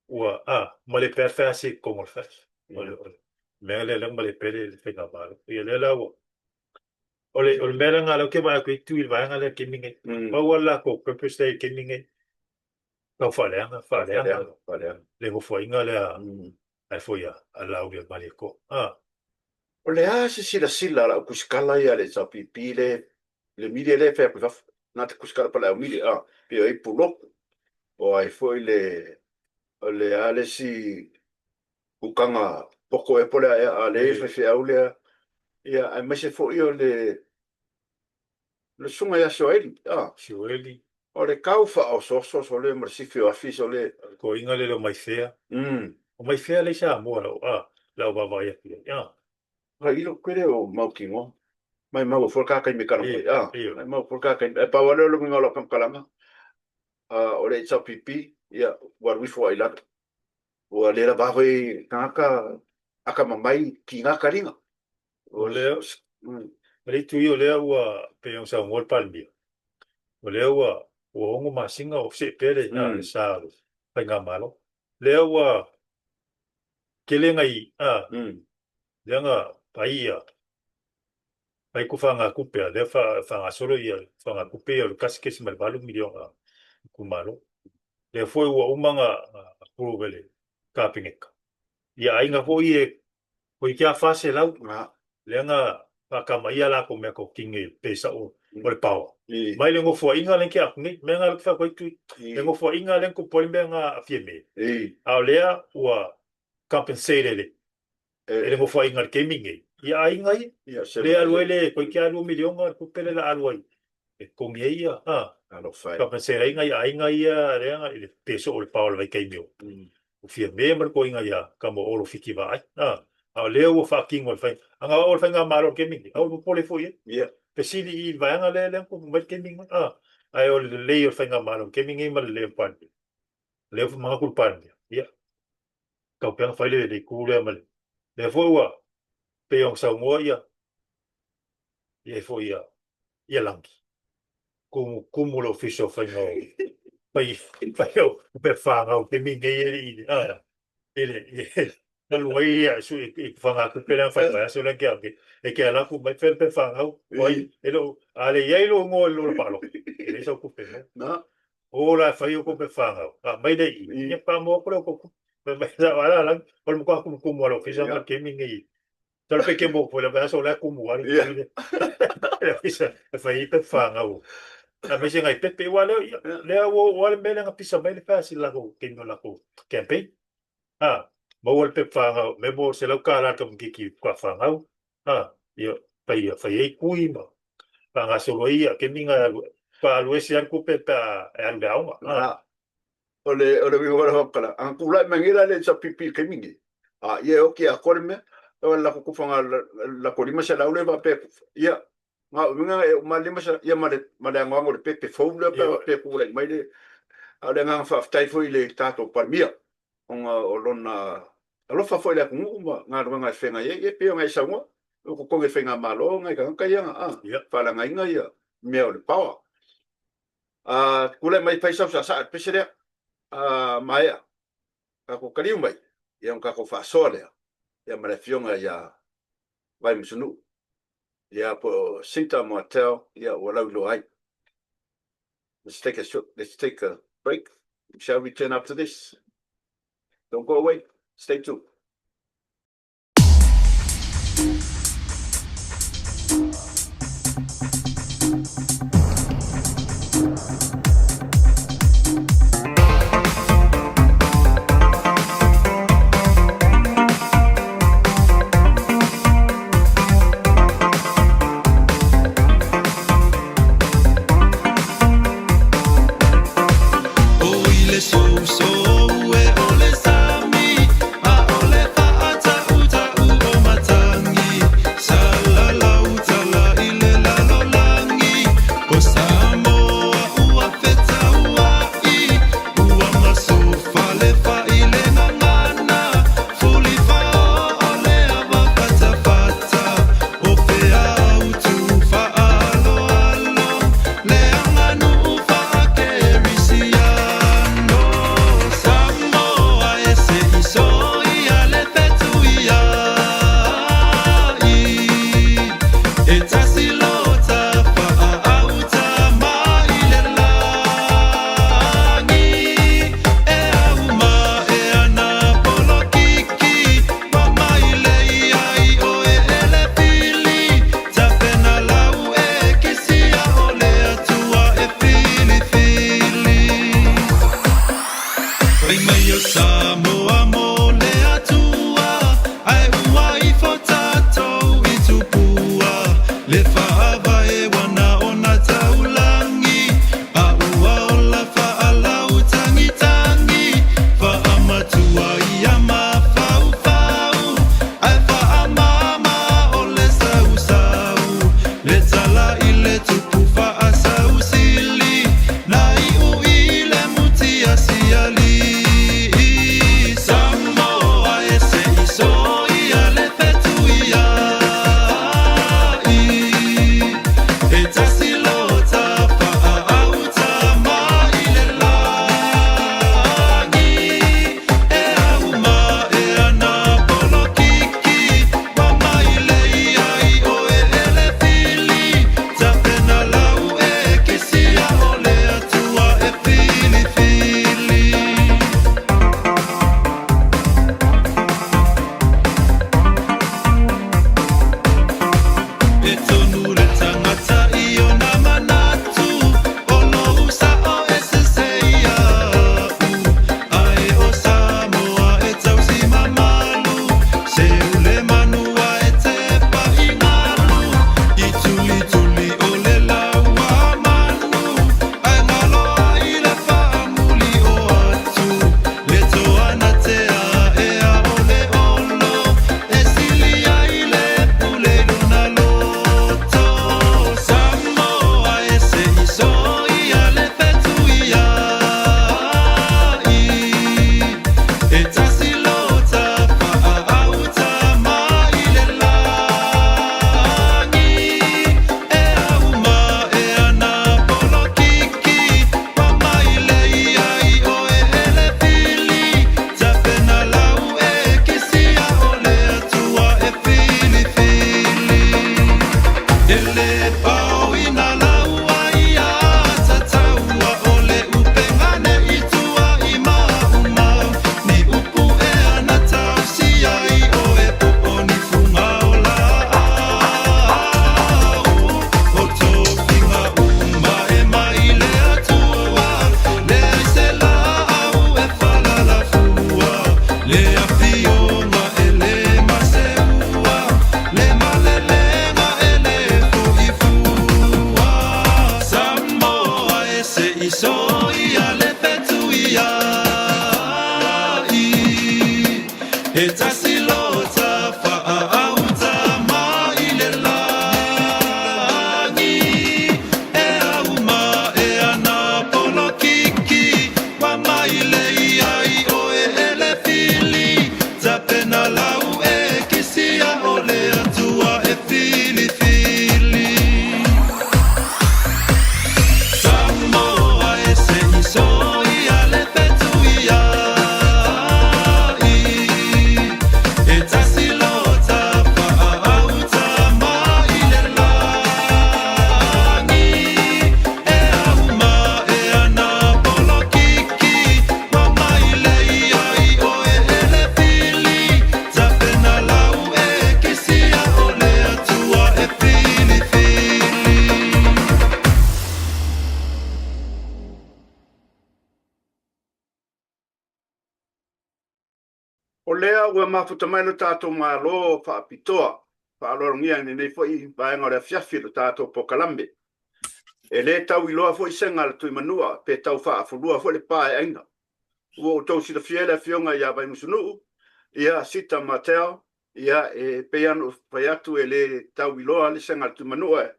Ua, a, malepe lava le FAST i totonu o le FAST. O le, o le mea lea lea malepe le, le faigamalo. Ia lea la ua, o le, o le mea lea na lea ou te vaai atu ai tu i le vaega lea i le taimi lenei. Pau lava le latou purpose lea i le taimi lenei, tau faaleaga, faaleaga, faaleaga le nofoaiga lea ai foi a Laaulialemalietoa. A. O le a se silasila a le au tusitala ia a le HRPP le le media lea e fai atu i fafo, na te tusitala pa le au media a, pe o ai Puloku, o ai foi le o le a le isi kukanga poko ea po o le a ea a le faifeau lea, ia aemaise foi o le Le susuga ia Sioeli, a. Sioeli. O le kau faaosooso sole ma le sifi o afi sole. O le toeaina lele o Maifea. O Maifea lea i Samoa lau, a, lau vaavaai atu i ai, a. Ai ilo koe lea o mautinoa. Maimau ai foi le ka taimi e tala mai, a. Maimau foi le ka taimi. Ae pau lava lea o le uiga o lau faamatalaga, a, o le HRPP, ia, ua alu ifo lava i lalo. Ua le lava foi tagata atamamai kiga taliga. O lea, o le itu ia o lea ua, pei ona saunoa le Palemia, o lea ua ua 6 masina o see pea le le sa o le Faigamalo. Lea ua tele nai, a, lea na fai ia, fai tufagatupe a lea faagasolo ia tufagatupe ia o le $1.8 miliona itumalo. Lea foi ua uma ona approve e le Kapeneta. Ia aiga foi e Toeitiiti lava 400 lea na faatamaia a latou mea totini pe sao o le paoa. Mai le nofoaiga lea ke atu nei, mea na fai atu ai tui. Le nofoaiga lea na tupu ai le mea na aafia me. A o lea ua compensate e le e le nofoaiga i le taimi nei ia aiga ia. Lea alu ai le toeitiiti lava 2 miliona le tupe lea la alu ai e totogi ai ia, a, compensate ai nai aiga ia lea i le pe soo o le paoa i le vaitaimi o o Fiame ma le toeaina ia Kamo Olo Fiti Vaai, a, a o lea ua faatino e le fai, a na oo le faigamalo i le taimi lenei, aua le popole foi i ai. Fesili i le vaega lea lea na tupu mai le taimi lena, a, ae o le lelei o le faigamalo i le taimi lenei ma le lelei o le Palemia, lea ua manatu le Palemia, ia, tau pea ona fai le le itu lea ma le, lea foi ua pei ona saunoa ia, ia foi ia, ia Lagi, Tumu, tumu le ofisa o faiga o fai, fai o pepa fanau taimi nei e le i, a, e le, e talu ai ia su i i fagatupe lea na fai mai aso lea ke ake, e ke ala atu mai fea le pepa fanau, o ai, e le o, a le i ai lou igoa i le lola palota, e leai sau tupe maua. Na. O la e fai o kou pepa fanau, a aumai lea i i, ia faatoa maua atu lea o kou tupe. Fai mai, a la la, o le matua tumutumu lava o le ofisa ma le taimi nei. Masalo pe ke mo foi le vaiaso o la e tumu lava le tui le le ofisa e fai ai pepa fanau. Aemaise nai pepe, aua lea, ia, lea ua oo lava le mea lea na pisa mai le FAST i le latou taimi o le latou campaign. A, maua le pepa fanau, mea mo $100 le tamaitiiti faatoa fanau, a, ia, fai, fai ai tui ma faagasolo ai ia taimi na e alu, faatoa alu ese lava le tupe pe a e alu i le aoga. A. O le, o le uiga o le faamatalaga, a na tulai mai nei la le HRPP i le taimi lenei, a ia e oti atoa le mea, o le latou tufaga, latou 500 lea faapea e tufa, ia, na o uiga e uma le 500, ia ma le, ma le anoano o le pepe fou lea pe a faapea e tulai mai le, a o le agaga faafetai foi i le tatou Palemia, ona o lona alofa foi i le atunuu ma galuega e feagai ai, ia e pei ona e saunoa, o totogi o le faigamalo nai tagata ia na faaleagaina ia mea o le power. A tulai mai fai sau saasaa i le pese lea, a maea, tatou taliu mai, ia ona tatou faasoa lea, ia ma le afioga ia Vaimusunuu, ia po o Sinta Martell, ia ua lauiloa ai. Let's take a short, let's take a break. We shall return after this. Don't go away. Stay tuned. O lea ua mafuta mai lo tatou Malo faapitoa, faaaloalogia i lenei foi vaega o le afiafi i lo tatou polokalame. E le tau iloa foi sega a le Tuimanua pe tau faafulua foi le paeaiga. Ua outou silafia le afioga ia Vaimusunuu, ia Sita Martell, ia e pei lava ona ou fai atu e le tau iloa le sega a le Tuimanua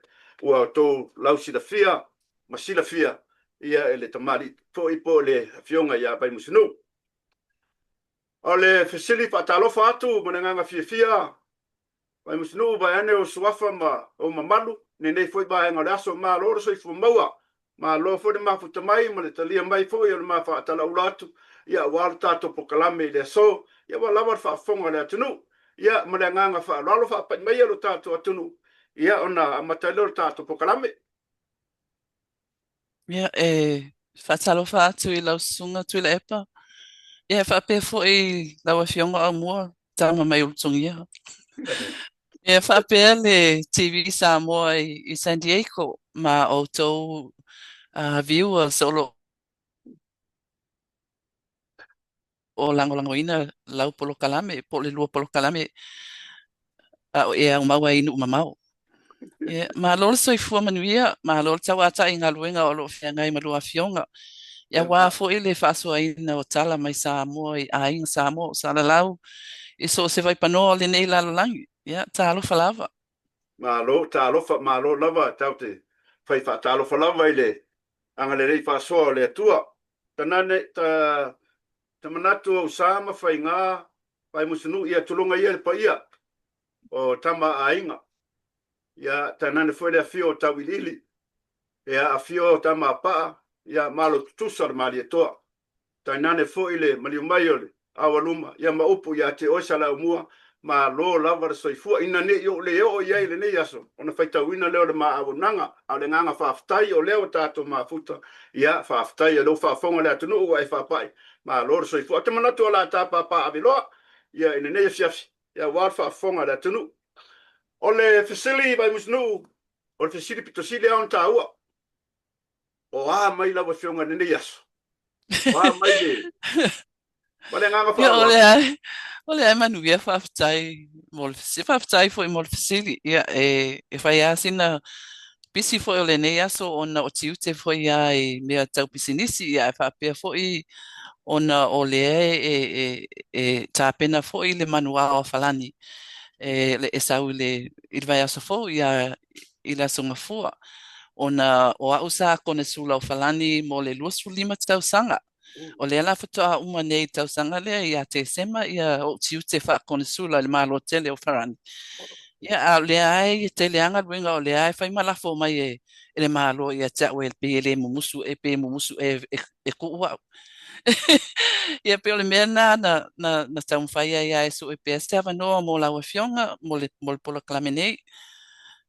ua outou lausilafia ma silafia ia e le tamalii foi po o le afioga ia Vaimusunuu. O le fesili faatalofa atu ma le agaga fiafia, Vaimusunuu vaeane ou suafa ma ou mamalu i lenei foi vaega o le aso. Malo le soifua maua, malo foi le mafuta mai ma le talia mai foi o le ma faatalaula atu ia aua le tatou polokalame i le aso, ia ua lava le faafofoga a le atunuu. Ia ma le agaga faaaloalo faapai maia lo tatou atunuu ia ona amata ai lea o le tatou polokalame. Ia, e faatalofa atu i lau Susuga Tuilaepa. Ia, e faapea foi i lau Afioga Aumua, tama mai Ulutogia. Ia, faapea le TV Samoa i San Diego ma outou viewers o lo o lagolagoina lau polokalame po o le lua polokalame a o e aumau ai i nuu mamao. Ia, malo le soifua manuia, malo le tauatai i galuega o lo o feagai ma lua afioga. Ia, aua foi le faasoaina o tala mai Samoa i aiga Samoa o salalau i so o se vaipanoa o lenei lalolagi. Ia, talofa lava. Malo, talofa, malo lava, tatou te fai faatalofa lava i le agalelei faasoa o le Atua. Ta, ta, ta manatu ou sa ma faiga, Vaimusunuu, ia tuloga ia le paia o tama a aiga. Ia tainane foi le afio o Tauiliili, ia afio o tama a Paa, ia malo tutusa o le Malietoa. Tainane foi le maliu mai o le Aualuma, ia ma upu ia te oe Saleaaumua, malo lava le soifua. Ina ne i ou le oo i ai i lenei aso, ona faitauina lea o le ma auaunaga, a o le agaga faafetai o lea ua tatou mafuta, ia faafetai o lea ua faafofoga le atunuu ua e faapai, malo le soifua. Ou te manatu o le a ta papaaveloa ia i lenei afiafi, ia aua le faafofoga a le atunuu. O le fesili Vaimusunuu, o le fesili pito sili lava ona taua, o a mai lau Afioga i lenei aso? O a mai le... Ma le agaga Ia, o faaaloalo. lea, o lea e manuia, faafetai mo le fesili. Faafetai foi mo le fesili. Ia, e fai lava sina pisi foi o lenei aso ona o tiute foi lava i mea tau pisinisi, ia, ae faapea foi ona o lea e tapena foi le manuao a Falani e sau i le vaiaso fou, ia, i le Aso Gafua, ona o au sa konesula o Falani mo le 25 tausaga. O lea la faatoa uma nei i le tausaga lea ia Tesema ia ou tiute faakonesula i le Malo tele o Farani. Ia, a o lea lava e tele lava galuega o lea lava e fai ma lafo mai e le Malo ia te au e pei e le mumusu e pe mumusu e tuu au. Ia pei o le mea lena na taumafai ai lava e sue pea se avanoa mo lau Afioga mo le polokalame nei.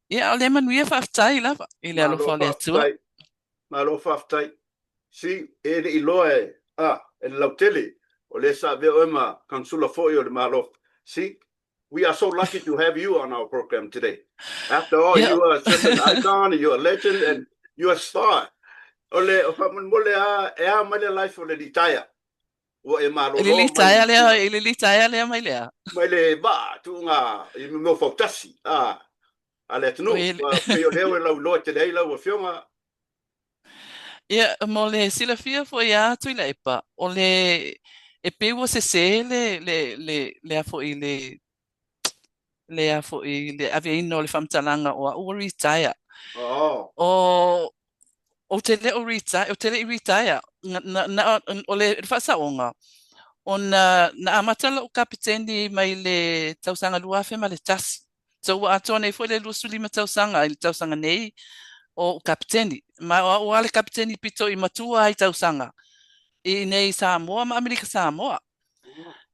Ia, a o lea manuia, faafetai lava i le Malo alofa o le Atua. faafetai. Malo faafetai. Si, e le i loa e, a, e le lautele, o lea sa avea oe ma kansula foi o le Malo. See, we are so lucky to have you on our program today. After all, you are just an icon, you are a legend, and you are a star. O le, o faamolemole a, e a mai le life o le litaea. Ua e I le malolo mai litaea lea, i le litaea lea mai lea. Mai le vaa tuuga i mea fautasi a le atunuu. Oi, Ua pei o lea ua lauiloa tele ai lau Afioga. Ia, mo le silafia foi a Tuilaepa, o le e pei ua sesē le a foi le a foi le aveina o le faamatalaga o au ua retire. Oh. O ou te le o retire, ou te le i retire. Na, na, o le faasaoga, ona na amata lou kapeteni mai le tausaga 2001. So ua atoa nei foi le 25 tausaga i le tausaga nei o ou kapeteni. Ma o au lava le kapeteni pito i matua ai tausaga i inei i Samoa ma Amerika Samoa.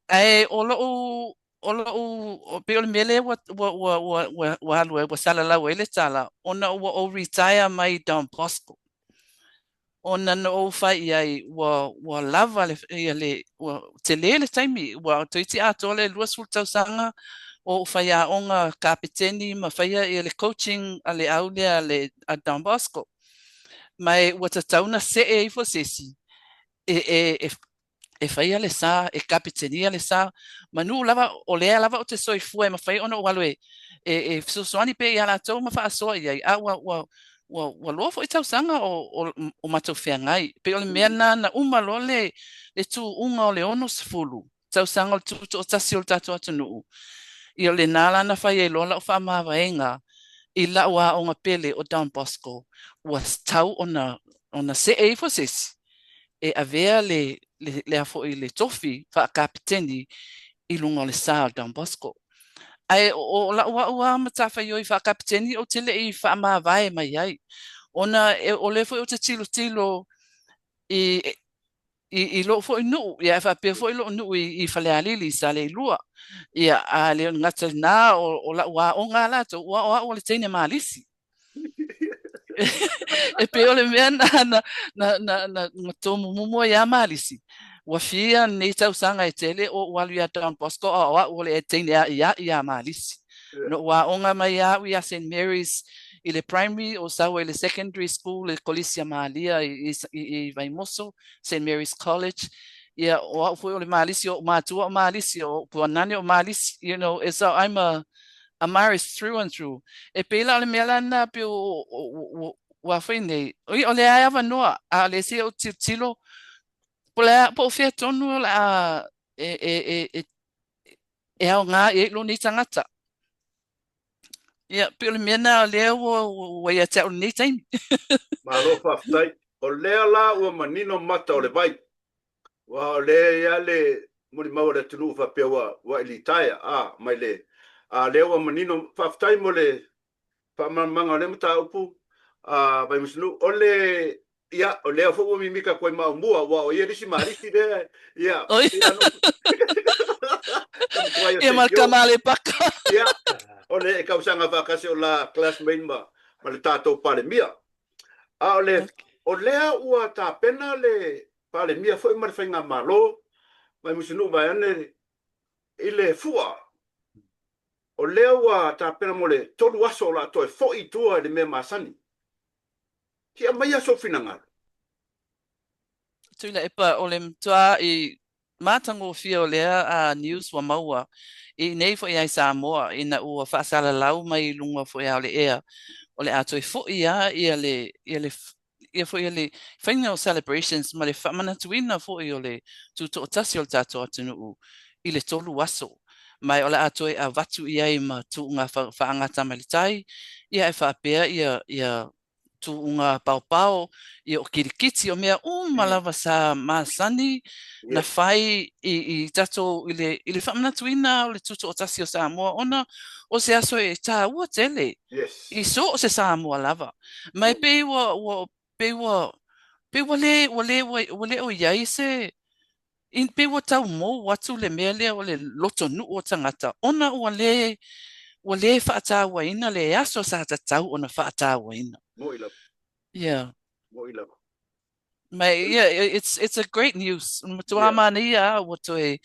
Ae o lou o lou pei o le mea lea ua ua ua ua ua ua alu ai ua salalau ai le tala ona ua ou retire mai Don Bosco. Ona na ou fai i ai ua ua lava le ia le ua tele le taimi ua toeitiiti atoa le 20 tausaga o ou faiaoga kapeteni ma faia ia le coaching a le au lea a le a Don Bosco. Ma e ua tatau ona see ifo se isi e e e. E faia le sa, e kapetenia le sa, manu lava, o lea lava ou te soifua e mafai ona ou alu e, e, e fesoasoani pea iā latou ma faasoa i ai, a ua, ua, ua, ua loa foi tausaga o, o, o matou feagai. Pei o le mea lena na uma loa le, le tuuga o le 60 tausaga o le tutoatasi o le tatou atunuu, ia o lena la na fai ai loa lau faamavaega i lau aoga pele o Don Bosco, ua tatau ona, ona see ifo se isi e avea le, le, le a foi le tofi faakapeteni i luga o le sa o Don Bosco. Ae o, o lau au lava matafaioi faakapeteni ou te le i faamavae mai ai, ona e, o lea foi ou te tilotilo i, i, i lou foi nuu, ia e faapea foi lou nuu i, i Falealili, i Saleilua. Ia, a le gata i lena, o, o lau aoga lava latou, ua o au o le teine malisi. E pei o le mea na, na, na, na, na, na tomumumu ai a Malisi. Ua fia nei tausaga e tele o ou alu iā Don Bosco a o au o le teine a'ia'i iā Malisi. Na ou aoga mai au iā St. Mary's i le primary o sau ai i le secondary school i le Kolisi a Malia i, i, i Vaimoso, St. Mary's College. Ia, o au foi o le Malisi, o ou mātua o Malisi, o ou tuanane o Malisi, you know, so I'm a, a Marist through and through. E pei la o le mea la lena pei ua fai nei, oi, o lea e avanoa, a o lea se i ou tilotilo, po o le a, po o fea tonu o le a e, e, e, e, e aoga i ai lou nei tagata. Ia, pei o le mea lena o lea ua, ua ia te au i lenei taimi. Malo faafetai. O lea la ua manino mata o le vai. Aua o lea e i ai le molimau a le atunuu faapea ua ua e litaea, a, mai le, a lea ua manino, faafetai mo le faamalamalamaga o lea mataupu, a Vaimusunuu. O le, ia, o lea foi ua mimika atu ai ma au mua, aua o ia le isi Malisi lea, ia, Oi. pei lava ona ka matuai o Ia ma le Saint tama a le paka. Ia, o le tausaga faatasi o la classmate ma, ma le tatou Palemia. A o le, o lea ua tapena le Palemia foi ma le Faigamalo Vaimusunuu vaeane i le fua, o lea ua tapena mo le tolu aso o le a toe foi i tua i le mea masani. Se i aumaia sou finagalo. Tuilaepa, o le matua i matagofie o lea a news ua maua i inei foi a i Samoa ina ua faasalalau mai i luga foi a o le ea o le a toe foi a ia le ia le ia foi ia le faiga o celebrations ma le faamanatuina foi o le tutoatasi o le tatou atunuu i le tolu aso ma o le a toe avatu i ai ma tuuga faagata mai le tai ia e faapea ia ia tuuga paopao ia o kilikiti o mea uma lava sa masani na fai i i tatou i le i le faamanatuina o le tutoatasi o Samoa ona o se aso e taua tele i so o se Samoa lava. Ma e pei ua, ua, pei ua, pei ua le, ua le, ua, ua le o i ai se, in, pei ua tau mou atu le mea lea o le lotonuu o tagata, ona ua le, ua le faatauaina le aso sa tatau ona faatauaina. Mo'i lava. Yeah. Mo'i lava. Ma yeah, it's, it's a great news. Matua yeah. manaia a ua toe...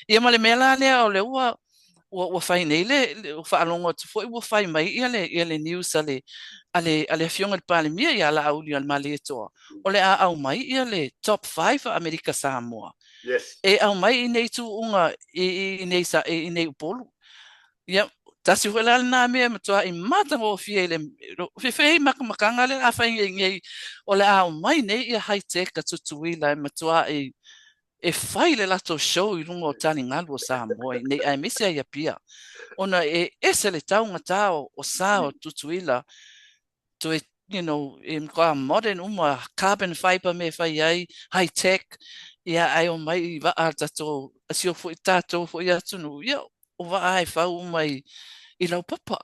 Ia ma le mea la lea o le ua, ua, ua fai nei le, le ua faalogo atu foi ua fai mai ia le, ia le news a le, a le, a le Afioga i le Palemia ia Laaulialemalietoa, o le a aumai ia le top 5 a Amerika Samoa. Yes. E aumai i nei tuuga i, i, i nei, i, i nei Upolu. Ia, tasi foi la lena mea e matuai matagofie i le fefe makamakaga lea a fai nei nei o le a aumai nei ia high tech a Tutuila e matuai e fai le latou show i luga o taligalu o Samoa i nei aemaise ai Apia ona e ese le taugata o, o sa o Tutuila toe you know, e matua modern uma, carbon fiber me fai ai, high tech, ia ae omai i vaa a tatou, a si o foi tatou foi atunuu, ia o vaa e fau uma i, i laupapa.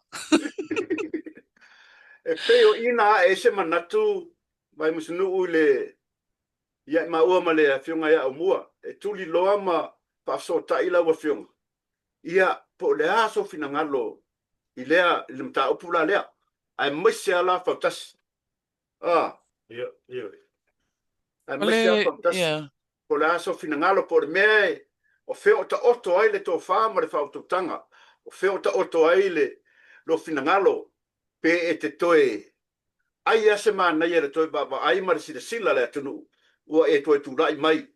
E pei o i na ae ai se manatu Vaimusunuu i le ia i maua ma le Afioga ia Aumua, e tuliloa ma faafesootai lau Afioga Ia, po o le a sou finagalo i lea, i le mataupu la lea, aemaise lava la fautasi. A. Ia, ia. Aemaise lava fautasi. Po o le a sou finagalo, po o le mea e, o fea o taoto ai le tofa ma le faautautaga, o fea o taoto ai le lou finagalo, pe e te toe ai lava se manaia i le toe vaavaai ma le silasila a le atunuu ua e toe tulai mai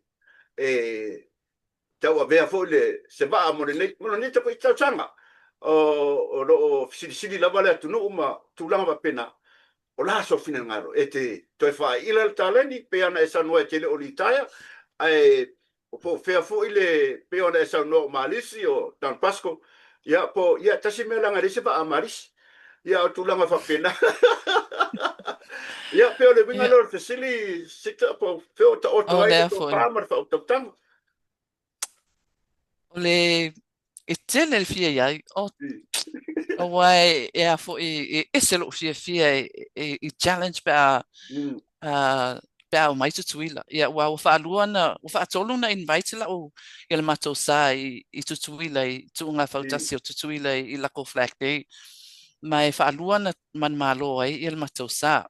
e. tauavea foi le se vaa mo lenei mo lenei tausaga. O lo o fesilisili lava le atunuu ma tulaga faapena. O le a sou finagalo? E te toe faaiila le taleni, pei ona e saunoa e te le o litaea, ae po o fea foi le, pei ona e saunoa o Malisi, o Don Bosco, ia, po, ia, tasi mea leaga e leai se vaa a Malisi. Ia, o tulaga faapena. Ia, pei o le uiga lea o le fesili, Sita, po o fea o taoto ai le tofa ma le faautautaga. O le e tele le fia i ai. O, aua e, e a foi, e ese lou fiafia e, e, i challenge pe a, pe a omai Tutuila. Ia, ua, ua faalua na, ua faatolu na invite lau, ia le matou sa i, i Tutuila, i tuuga fautasi o Tutuila i, i lako Flag Day. Ma e faalua na manumalo ai ia le matou sa.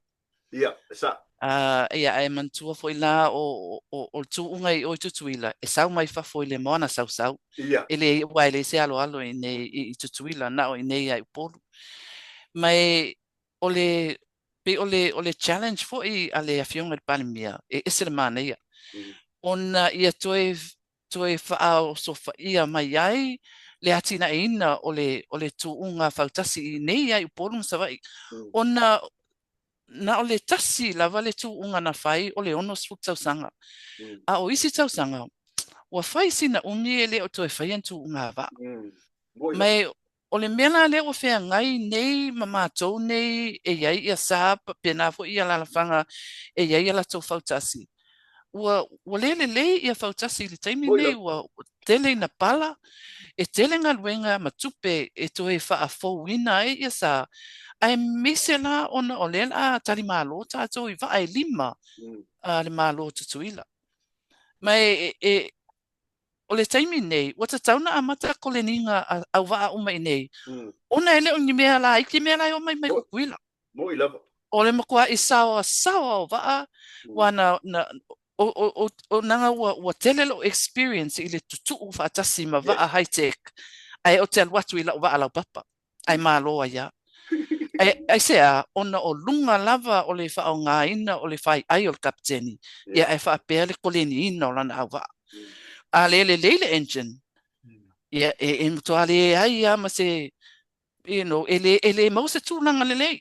Ia, e sa. Uh, ia, ae manatua foi la o, o, o le tuuga i o i Tutuila, e sau mai fafo i le moana sausau. Ia. E le, ua e leai se aloalo i nei i, i Tutuila, na o i nei a i Upolu. Ma e, o le, pei o le, o le challenge foi a le Afioga i le Palemia, e ese le manaia. Ona ia toe toe faaosofaia mai ai le atinaeina o le, o le tuuga fautasi i nei ai Upolu ma Savaii, ona na o le tasi lava le tuuga na fai o le 60 tausaga. A o isi tausaga, ua fai sina umi e le o toe faia ni tuuga vaa. Ma e O le mea la lea ua feagai nei ma matou nei e i ai ia sa pena foi ia alaalafaga e i ai a latou fautasi, ua, ua le lelei ia fautasi i le taimi nei, ua tele ina pala, e tele galuega ma tupe e toe faafouina ai ia sa, aemaise la ona o lea o le a talimalo tatou i vaa e lima a le Malo o Tutuila. Ma e, e, o le taimi nei, ua tatau ona amata koleniga a auvaa uma i nei, ona e le o ni mea laiti mea la e omai mai Tutuila. Moi lava. O le matuaʻi saoasaoa o vaa, ua na, na, o, o, o, o naga ua, ua tele lou experience i le tutuu faatasi ma vaa high tech, ae ou te alu atu i lau vaa laupapa. Ae malo ai lava. Ae aisea, ona o luga lava o le faaaogaina o le faiʻai o le kapiteni, ia ae faapea le koleniina o lana auvaa. A le lelei le engine, ia e, e matua leai lava ma se, you know, e le, e le maua se tulaga lelei.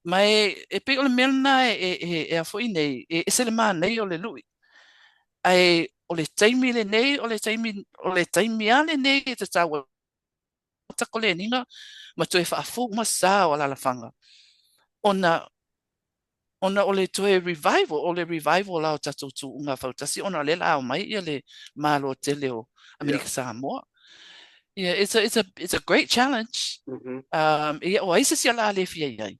Ma e, e pei o le mea lena e, e, e, e a foi nei, e ese le manaia o le lui. Ae o le taimi lenei, o le taimi, o le taimi lava lenei e tatau ai koleniga ma toe faafou uma sa o alaalafaga ona ona o le toe revival, o le revival la o tatou tuuga fautasi ona o lea la omai ia le Malo tele o Amerika Samoa. Yeah, it's a, it's a, it's a great challenge. Ia, o ai se isi o le a le fia i ai?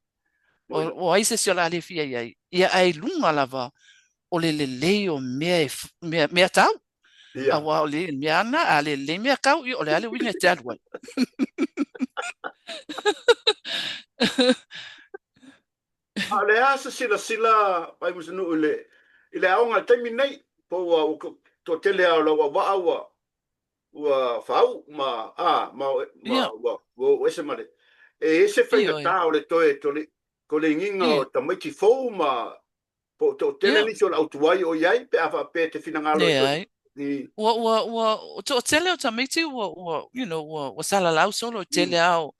O, o ai se isi o le a le fia i ai? Ia, ae i luga lava o le lelei o mea e, mea, mea tau. Ia. Aua o le mea ana, a le lelei mea kau, ia o le a le uiga e te alu ai. A o le a se silasila Vaimuasanuu i le, i le aoga i le taimi lenei, po ua, ua toatele lava o lau auvaa ua, ua faauu ma, a, ma, ma Ia. ua, ua oo ese ma le, e i ai se Ioe. faigata o le toe tole, koleniga Ia. o tamaiti fou ma Po o toatele Ia. nisi o le au tuai o i ai pe a faapea e te finagalo e toe Leai. i. Ua, ua, ua, toatele o tamaiti ua, ua, you know, ua, ua salalau solo, tele lava o,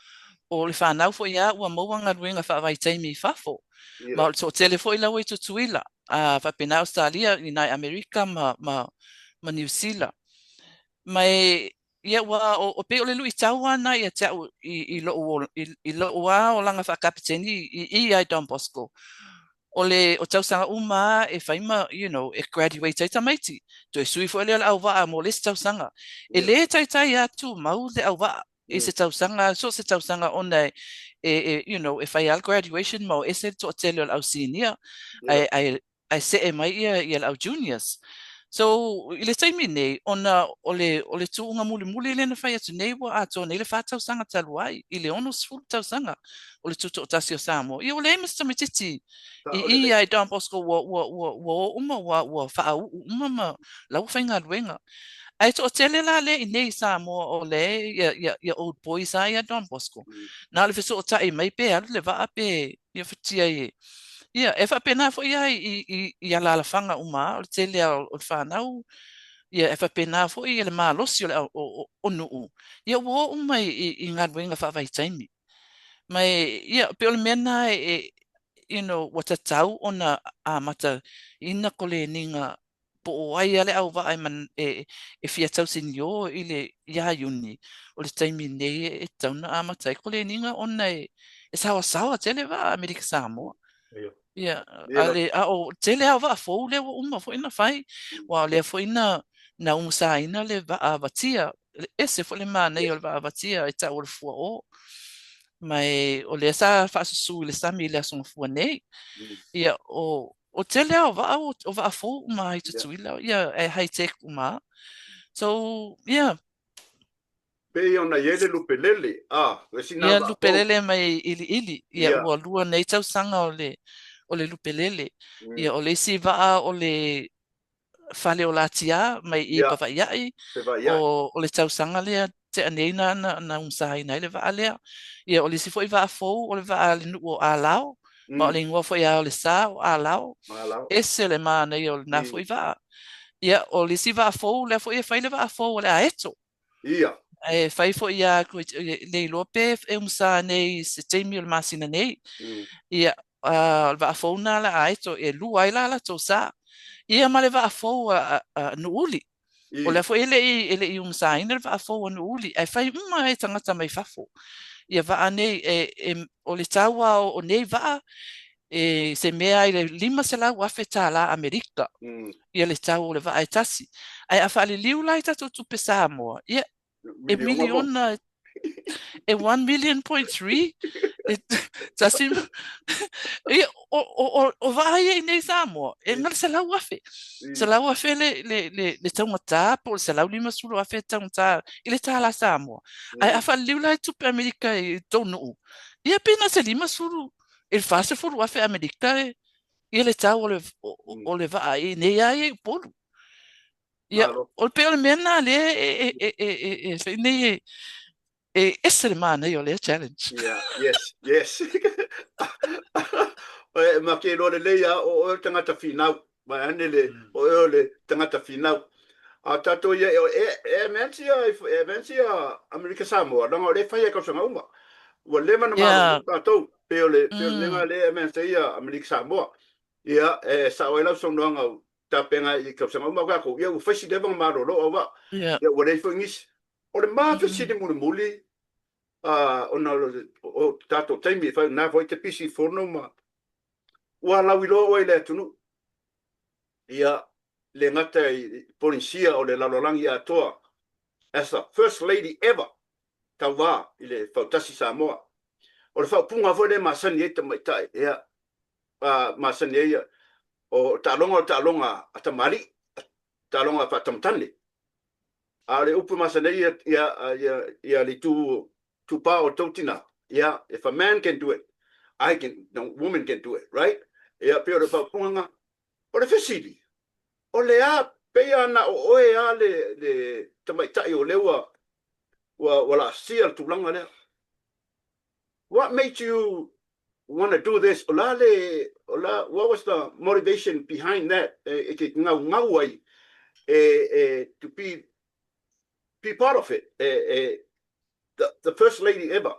o le fanau foi lava ua maua galuega faavaitaimi i fafo. Ia. Ma o le toatele foi la ua i Tutuila, a faapena Ausetalia, i nai Amerika ma, ma, ma Niu Sila. Ma e, ia ua, o, o pei o le luitau lava lena ia te au i, i lou, i, i lou lava olaga faakapiteni i, i ia i Don Bosco. O le o tausaga uma lava e fai ma, you know, e graduate ai tamaiti. Toe sui foi lea o le auvaa mo le isi tausaga. E lē taitai lava tumau le auvaa i se tausaga, so o se tausaga ona e, e, e, you know, e fai lava le graduation ma o ese le toatele o le au senior, ae, ae, ae see mai ia, ia le au juniors. So, i le taimi nei, ona o le, o le tuuga mulimuli lea na fai atu nei ua atoa nei le fa tausaga talu ai, i le 60 tausaga o le Tutoatasi o Samoa. Ia ua leai ma se tamaitiiti i i ia i Don Bosco ua, ua, ua, ua o uma, ua, ua faauu uma ma la ua faigaluega. Ae toatele la lea i nei i Samoa o lea ia, ia, ia old boys lava ia Don Bosco. Na o le fesootai mai pe alu le vaa pe ia futia i e. Ia, e faapena foi lava i, i, i alaalafaga uma lava, o le tele lava o le fanau. Ia, e faapena foi le malosi o le o nuu, ia ua oo uma i galuega faavaitaimi. Ma e, ia, pei o le mea lena e, you know, ua tatau ona amata ina koleniga po o ai lava le auvaa e, e fia tausinio i le ia Iuni, o le taimi nei e tatau ona amata ai koleniga ona e saoasaoa tele vaa Amerika Samoa. Ia, a le, a o tele lava o vaa fou lea ua uma foi ona fai, aua o lea foi na na umusaina le vaa avatia, ese foi le manaia o le vaa avatia e tau o le fuaō. Ma e, o lea sa faasusu i le sami i le Aso Gafua nei. Ia, o, o tele lava o vaa o vaa fou uma i Tutuila, ia, e high tech uma lava. So, yeah. Pei ona i ai le lupe lele, a, e sina Ia, vaa lupe fou. lele mai iliili. Ia, ua lua nei tausaga o le, o le lupe lele. Ia, o le isi vaa o le fale o Latia mai i Pavaiai, o, o le tausaga lea tea nei na, na, na umusaina ai le vaa lea. Ia, o le isi foi vaa fou o le vaa a le nuu o Alao, ma o le igoa foi lava o le sa o Alao. Ese le manaia o lena foi vaa. Ia, o le isi vaa fou, lea foi e fai le vaa fou o le Aeto. Ia. E fai foi ia le iloa pe e umusa nei i se taimi o le masina nei. Ia, o le vaa fou lena a le Aeto, e lua ai la latou sa. Ia ma le vaa fou a Nuuuli. O lea foi e le i, e le i umusaina le vaa fou a Nuuuli, ae fai uma e tagata mai fafo. Ia vaa nei, e, e, o le tau lava o nei vaa, e se mea i le $500,000 tālā Amerika. Ia le tau o le vaa e tasi. Ae a faaliliu la i tatou tupe Samoa, ia, e miliona, e 1 million point 3, e tasi, ia, o, o, o, o vaa ia i nei Samoa, e na o le 100,000. 100,000 le, le, le, le taugatā po o le 150,000 le taugatā i le tālā Samoa. Ae a faaliliu la i tupe Amerika i tou nuu, ia pe na o se 50 i le 40,000 Amerika e, ia le tau o le, o, o le vaa i nei lava ia i Upolu. Ia, o pei o le mea lena lea e, e, e, e, e, e fai nei e, e ese le manaia o lea challenge. Yeah, yes, yes. E ma ke iloa lelei a o oe o le tagata finau. Mai ane le, o oe o le tagata finau. A tatou ia, e, e advance ia, e advance ia Amerika Samoa, leaga o lea e fai e tausaga uma. Ua leva na malolo tatou, pei o le, pei o le mea lena lea e advance ai ia Amerika Samoa. Ia, e sao ai lau saunoaga u tapena i tausaga uma o tatou, ia ua fai si leva na malolo au vaa. Ia ua leai foi nisi. O le ma fesili mulimuli, ona o tatou taimi e fai, na foi te pisi i fono ma ua lauiloa oe i le atunuu. Ia, le gata i Polenisia o le lalolagi atoa as the first lady ever tauva i le fautasi Samoa. O le faaupuga foi lea e masani ai tamaitai, ia, masani ai o taaloga o taaloga a tamalii, taaloga faatamatane. A o le upu e masani ai ia, ia, ia, ia le itu tupā o tou tina, ia, if a man can do it, I can, no, woman can do it, right? Ia, pei o le faaupuga lena. O le fesili, o le a, pei lava na o oe lava le, le tamaitai o lea ua, ua, ua laasia le tulaga lea. What made you want to do this? O le a le, o le a, what was the motivation behind that e, e te gaugau ai e, e, to be, be part of it, e, e, the, the first lady ever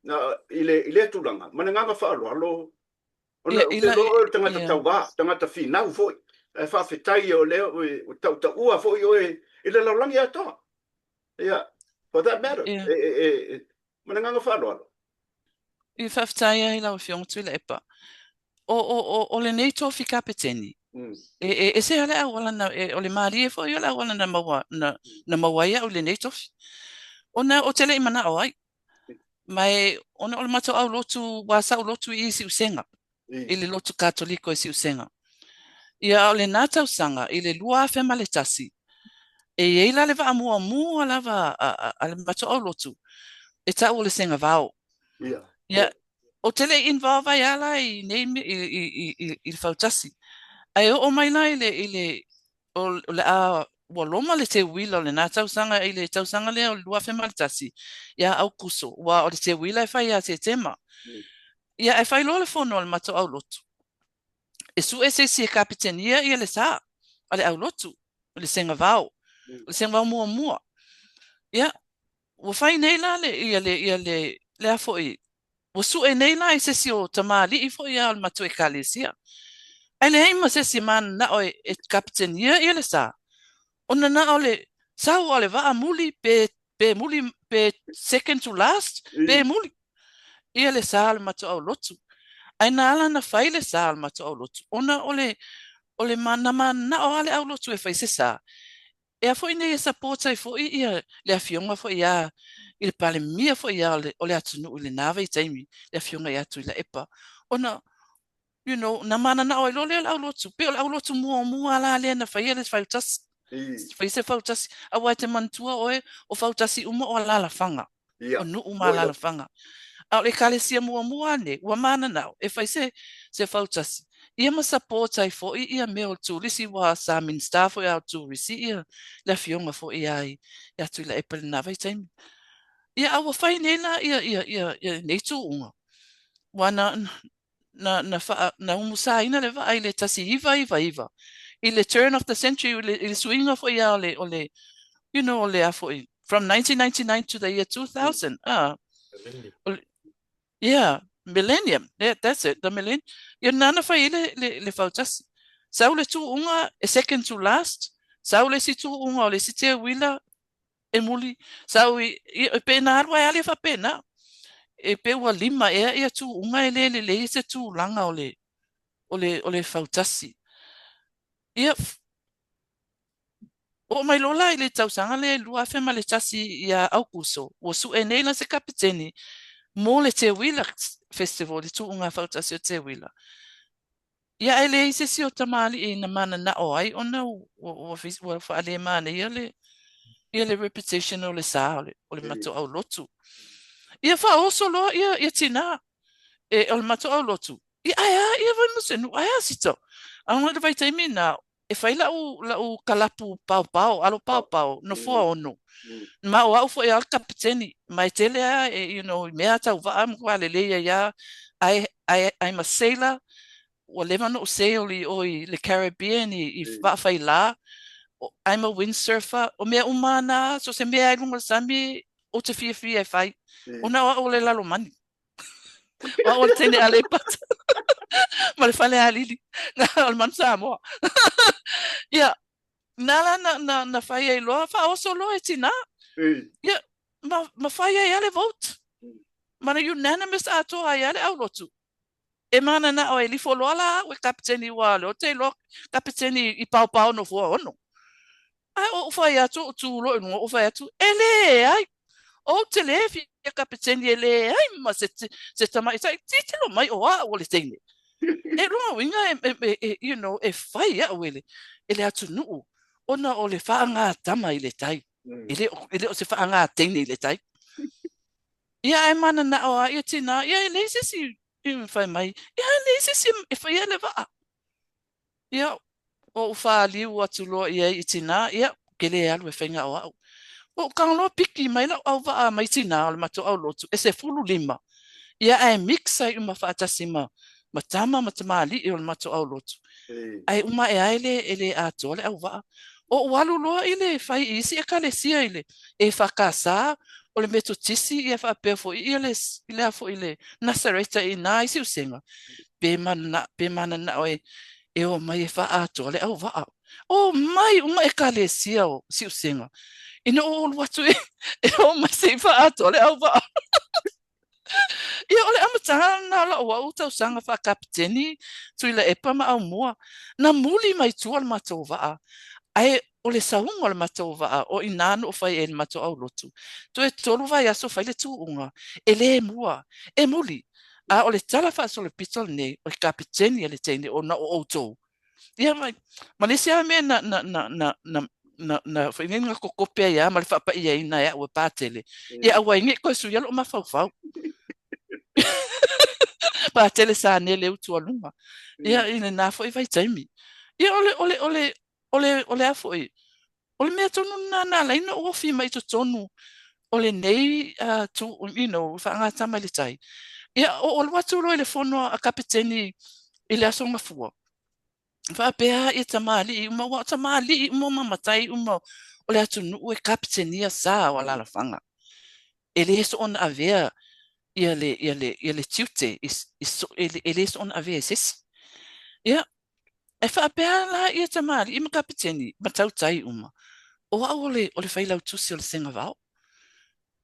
na, i le, i lea tulaga, ma le agaga faaaloalo, ona ou te iloa oe o le tagata tauvā, tagata finau foi, ae faafetai o lea ua tautaua foi oe i le lalolagi atoa. Ia, for that matter, e, e, e, ma le agaga faaaloalo. I faafetai ai lau Afioga Tuilaepa. O, o, o, o lenei tofi kapeteni, e, e ese lava le auala na, e, o le malie foi o le auala na maua, na, na maua ai au i lenei tofi. Ona ou te le i manao ai. Ma e, ona o le matou aulotu, ua sa ou lotu i Siusega, i le lotu Katoliko i Siusega. Ia, a o lena tausaga, i le 2001, e i ai la le vaa muamua lava a, a, a le matou aulotu, e tau o le Segavao. Ia, ou te le i involve ai lava la i nei i, i, i, i, i le fautasi. Ae oo mai la i le, i le, o le a ua loma le teuila o lena tausaga i le tausaga lea o le 2001 ia Aukuso, aua o le teuila e fai ia Setema. Ia, ae fai loa le fono a le matou aulotu, e sue se isi e kapetenia ia le sa a le aulotu, le Segavao. O le Sengavao muamua. Ia, ua fai nei la le, ia le, ia le, le a foi, ua sue nei la i se isi o tamalii foi a o le matou ekalesia. Ae leai ma se isi e mananao e, e kapetenia ia le sa, ona na o le sau a o le vaa muli pe, pe muli, pe second to last, pe muli ia le sa o le matou aulotu. Ae na ala ona fai le sa o le matou aulotu, ona o le, o le na mananao lava le aulotu e fai se sa, E a foi nei e support ai foi ia le afioga foi ia i le Palemia foi ia o le atunuu i lena vaitaimi, le afioga ia Tuilaepa, ona you know, na mananao ai loa lea o le aulotu, pei o le aulotu muamua la lea na faia le fautasi, fai se fautasi, aua e te manatua oe, o fautasi uma o alalafaga. o nuu ma alalafaga. A o le Ekalesia muamua nei, ua mananao e fai se, se fautasi, ia ma support ai foi ia mea o le turisi, ua sa Minista foi a o turisi ia le afioga foi ia ia Tuilaepa i lena vaitaimi. Ia a ua fai nei la ia, ia, ia, ia nei tuuga, ua na, na, na, wha, na umusaina le vaa i le 1999, i le turn of the century, i le, i le suiga foi ia o le, o le, you know, o le a foi, from 1999 to the year 2000, ah, o le, yeah, millennium, yeah, that's it, the millennium, ia nana whai i le, le, le fautasi. Sau le tuunga, e second to last, sau le isi tuunga o le isi te wila, e muli, sau i, i, e pēnā alu ai ale faapena. E pei ua lima ea ia tūʻuga e le lelei se tulaga o le, o le, o le fautasi. Ia, oo mai loa la i le tausaga lea 2001 ia Aukuso, ua suʻe nei la se kapeteni mo le Teuila Festival, le tūʻuga fautasi o Teuila. Ia ae leai se isi o tamalii na mananao ai ona ua, ua, ua faalemanaia le, ia le reputation o le sa o le, o le matoau lotu. Ia faaoso loa ia, ia tinā e, o le matoau lotu. Ia ae a ia Vaimosenuu, ae a sita. A ona le vaitaimi na, e fai lau, lau kalapu paopao, alo paopao, nofoa ono. Ma o au foi a le kapeteni, ma e tele a, e, you know, i mea tau vaa matua lelei ai a, I, I, I'm a sailor, ua leva ona ou sail i o i le Caribbean i, i vaa failā, I'm a windsurfer, o mea uma na, so se mea i luga o le sami, ou te fiafia e fai, ona o au o le lalomani. O au o le teine Aleipata ma le Falealili, o le manu Samoa. Ia, na la na, na, na fai ai loa, faaoso loa e tinā. Ia, ma, ma fai ai a le vote. Ma na unanimous atoa ai a le aulotu. E mananao e lifo loa la au e kapeteni ua lea ou te iloa kapeteni i paopao nofoa ono. Ae ou fai atu, ou tu loa i luga ou fai atu, e leai, ou te le fia kapeteni e leai ma se, se tamaitai, titilo mai o au o le teine. E lona uiga e, e, e, you know, e fai au e le, e le atunuu ona o le faagatama i le tai. E le, e le o se faagateine i le tai. Ia ae mananao a ia tinā, ia e leai se isi i fai mai, ia e leai se isi e faia le vaa. Ia, ou fāliu atu loa i ai i tinā, ia, ke lē alu e fai na o au. Ou tago loa piki mai lau auvaa mai tinā o le matou aulotu e 15, ia ae mix ai uma faatasi ma, ma tama ma tamalii o le matou aulotu. Ae uma ae ai le, e le atoa le auvaa. Ou alu loa i le fai i isi ekalesia i le EFKS, o le Metotisi, ia faapea foi ia le, i le a foi le Nasareta i ina i Siusega, pe mana, pe mananao e, e o mai e faaatoa le auvaa. O mai uma ekalesia o Siusega, ina o alu atu e, e o mai se i faaatoa le auvaa. Ia, o le amataga lena o lau au tausaga faa-Kapeteni, Tuilaepa ma Aumua. Na muli mai tua le matou vaa, ae o le sauga o le matou vaa, o i ina na ou fai ai i le matou aulotu. Toe tolu vaiaso fai le tuuga, e le mua, e muli. A o le tala faasolopito lenei, o le Kapeteni a le teine ona o outou. Ia, ma, ma le isi lava mea na, na, na, na, na, na, na, foi nei na kokope ai lava ma le faapaiaina e au e Patele. Ia aua ai ne i toe suia lou mafaufau. Patele sa nele utu aluga. Ia, i lena foi vaitaimi. Ia, o le, o le, o le, o le, o le a foi, o le mea tonu lena na ala ai ona ou ofi mai i totonu o lenei uh, tu, you know, faagatama i le tai. Ia, o alu atu loa i le fono a Kapeteni i le Aso Gafua, faapea ia tamalii uma, ua o tamalii uma ma matai uma O le atunuu e kapetenia sa o alalafaga. E le soona avea ia le, ia le, ia le tiute, i, i so, e, e le soona avea e se isi. Ia, e faapea la ia tamalii ma kapeteni ma tautai uma, o au o le, o le failautusi o le Sengavao.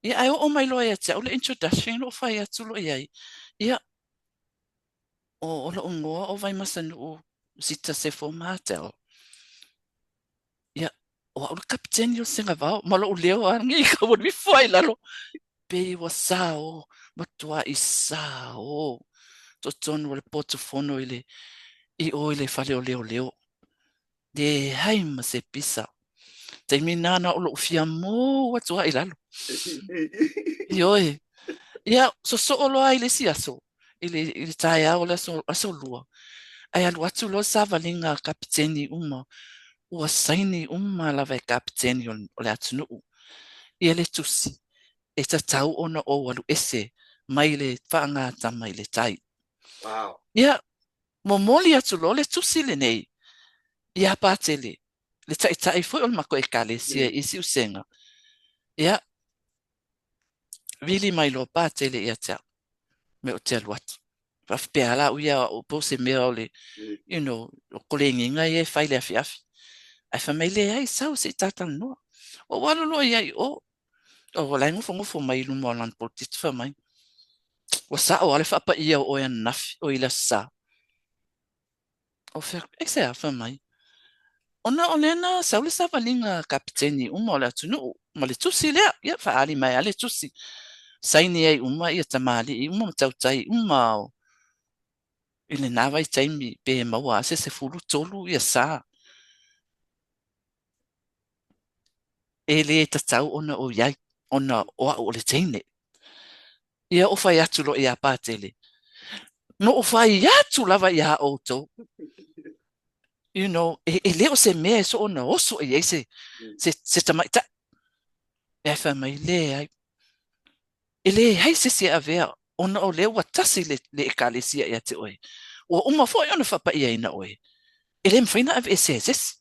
Ia, ae oo mai loa ia te au le introduction, ou fai atu loa i ai, ia, o, o lou igoa o Vaimasanuu Zita Sefo Martel. Ia, o au le kapeteni o le Sengavao, ma lou leo lava lenei i kau alu ifo ai i lalo. Pei ua sao, matuai sao totonu o le potu fono i le, i o i le fale o leoleo. Leai ma se pisa. Taimi na na o lou fia mou atu lava i lalo. Ioe. Ia, sosoo loa i le isi aso, i le, i le taeao o le aso, aso lua, ae alu atu loa le savaliga a kapeteni uma, ua saini uma lava e kapeteni o, o le atunuu ia le tusi e tatau ona ou alu ese mai le faagatama i le tai. Wow. Ia, momoli atu loa le tusi lenei iā Patele, le taitai foi o le matou ekalesia i Siusega. Ia, vili mai loa Patele ia te au, me ou te alu atu. Faapea la au ia au po o se mea o le, you know, o kolegiga ia e fai i le afiafi. Ae fai mai, leai, sau se i ta talanoa. Ou alu loa i ai i o, o la e nofonofo mai i luma o lana poloketi fai mai, ua sao lava le faapaia o oe ananafi, oi i le Aso Sa. Ou fai atu, aisea? Fai mai, ona o lea na sau le savaliga a kapeteni uma o le atunuu ma le tusi lea. Ia, faaali mai lava le tusi. Saini ai uma ia tamalii uma ma tautai uma o i lena vaitaimi pe maua lava se 13 ia sa. E le tatau ona ou i ai, ona o au o le teine. Ia ou fai atu loa iā Patele, Na ou fai atu lava iā outou, you know, e, e le o se mea e soona oso i ai se, se, se tamaitai. Ae fai mai, leai. E leai se isi e avea, ona o lea ua tasi le, le ekalesia ia te oe. Ua uma foi ona faapaiaina oe. E le mafai ona aveesea e se isi.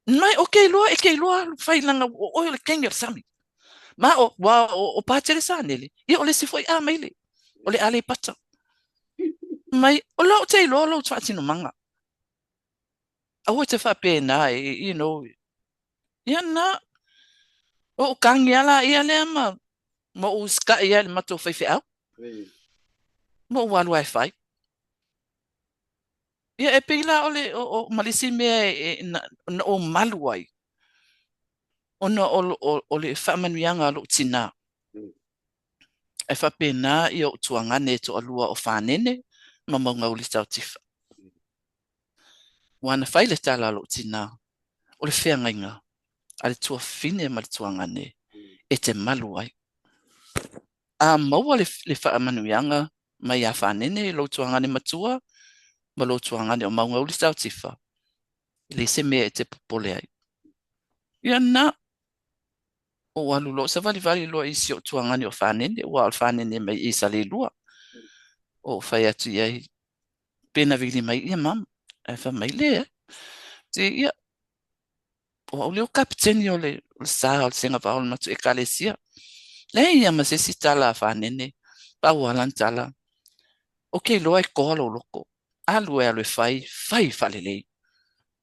Mai, o ke iloa, e ke iloa alu fai leaga o oe o le kenge o le sami. Ma o, ua o, o Patele Sanele, ia o le isi foi amaile, o le Aleipata. Mai, o la ou te iloa lou faatinomaga. Aua e te faapena, e, you know, ia na, o ou kagi ala ia lea ma, ma ou usitaʻi ai i le matou faifeau. Ma ou alu ae fai. Ia e pei la o le o, o ma le isi mea e, e, na, na ou malu ai, ona o, o, o le faamanuiaga a lou tinā. Ae faapena ia ou tuagane e toalua o Fanene ma Maugauli Taotifa. Ua na fai le tala a lou tinā, o le feagaiga a le tuafafine ma le tuagane e te malu ai. A maua le, le faamanuiaga mai iā Fanene, lou tuagane matua ma lou tuagane o Maugauli Taotifa, e leai se mea e te popole ai. Ia na, ou alu loa savalivali loa i si ou tuagane o Fanene, ua o le Fanene mai i Saleilua. Ou fai atu i ai, pe na vili mai ia mama. Ae fai mai, leai. Te ia, o au lea o kapeteni o le, o le sa o le Sengavao o le matou ekalesia. Leai ia ma se isi tala a Fanene, pau lava lana tala, Ou te iloa e toa lou loto, alu e alu e fai, fai faalelei.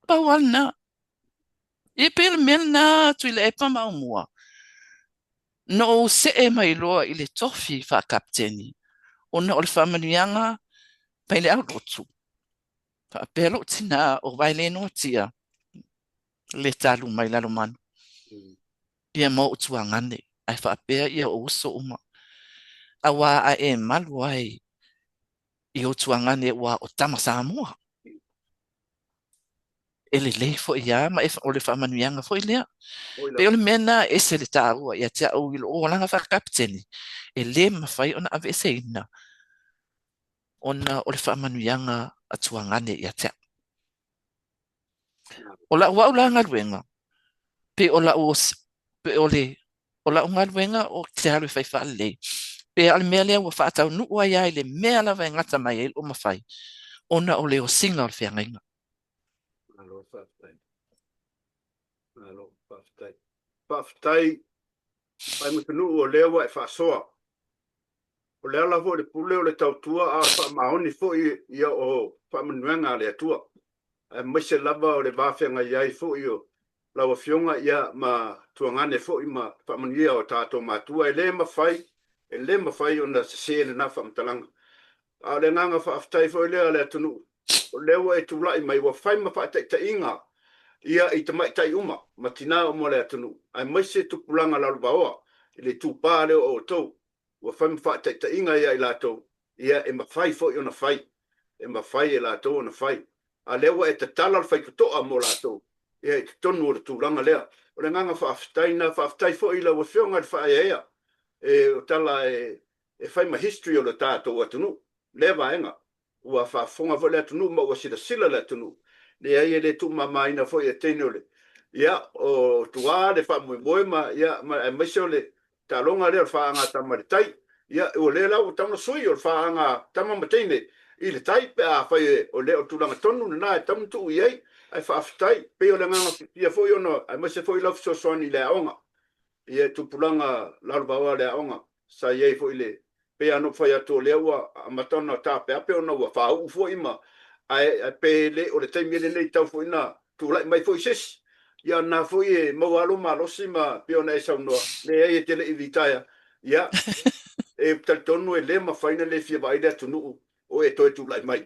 Pau lava lena. Ia pei o le mea lena Tuilaepa ma Aumua, na ou see mai loa i le tofi faakapeteni, ona o le faamanuiaga mai le aulotu. Faapea lou tinā o Vaelenoatia le talu mai Lalomanu. Ia ma ou tuagane, ae faapea ia ou uso uma. Auā a e malu ai i ou tuagane ua o tama Samoa. E lelei foi lava ma e, o le faamanuiaga foi lea. Pei o le mea lena e ese le taua ia te au i lou olaga faakapeteni, e le mafai ona aveeseina ona o le faamanuiaga a tuagane ia te au. O lau au la galuega, pe o lau, pe o le, o lau galuega o te alu e fai faalelei, pe o le mea lea ua faataunuu ai lava i le mea lava e gata mai ai lou mafai, ona o le osiga o le feagaiga. Malo faafetai. Malo faafetai. Faafetai Faigutanu'u o lea ua e faasoa. O le ala foi o le pule o le tautua a o le faamaoni foi ia o faamanuiaga a le Atua, aemaise lava o le va feagai ai foi o lau Afioga ia ma tuagane foi ma faamanuia o tatou matua. E le mafai, e le mafai ona sese lena faamatalaga. A o le agaga faafetai foi lea a le atunuu, o lea ua e tulai mai ua fai ma faataitaiga ia i tamaitai uma ma tinā uma o le atunuu, aemaise tupulaga lalovaoa i le itupa lea o outou, ua fai ma faataitaiga ia i latou, ia e mafai foi ona fai, e mafai e latou ona fai. A lea ua e tatala le faitotoa mo latou ia i totonu o le tulaga lea. O le agaga faafetai lena. Faafetai foi i lau Afioga i le Faaeaea, e o tala e e fai ma history o le tatou atunuu lea vaega. Ua faafofoga foi le atunuu ma ua silasila le atunuu. Leai e le tuumamaina foi e teine o le ia o tua le faamoemoe ma ia ma aemaise o le taaloga lea o le faaga tama i le tai. Ia o lea la ua tatau ona sui o le faaga tama ma teine i le tai pe afai o lea o le tulaga tonu lena e tatau ona tuu i ai. Ae faafetai, pei o le agaga fiafia foi ona aemaise foi lau fesoasoani i le aoga ia tupulaga lalovaoa o le aoga sa i ai foi le pei lava ona ou fai atu o lea ua amata ona taapeape ona ua faauu foi ma ae pe le o le taimi lenei tau foi na tulai mai foi se isi. Ia na foi e maua lava lou malosi ma pei ona e saunoa, leai e te le i litaea. Ia e talitonu e le mafai ona le fia vaai le atunuu o e toe tulai mai.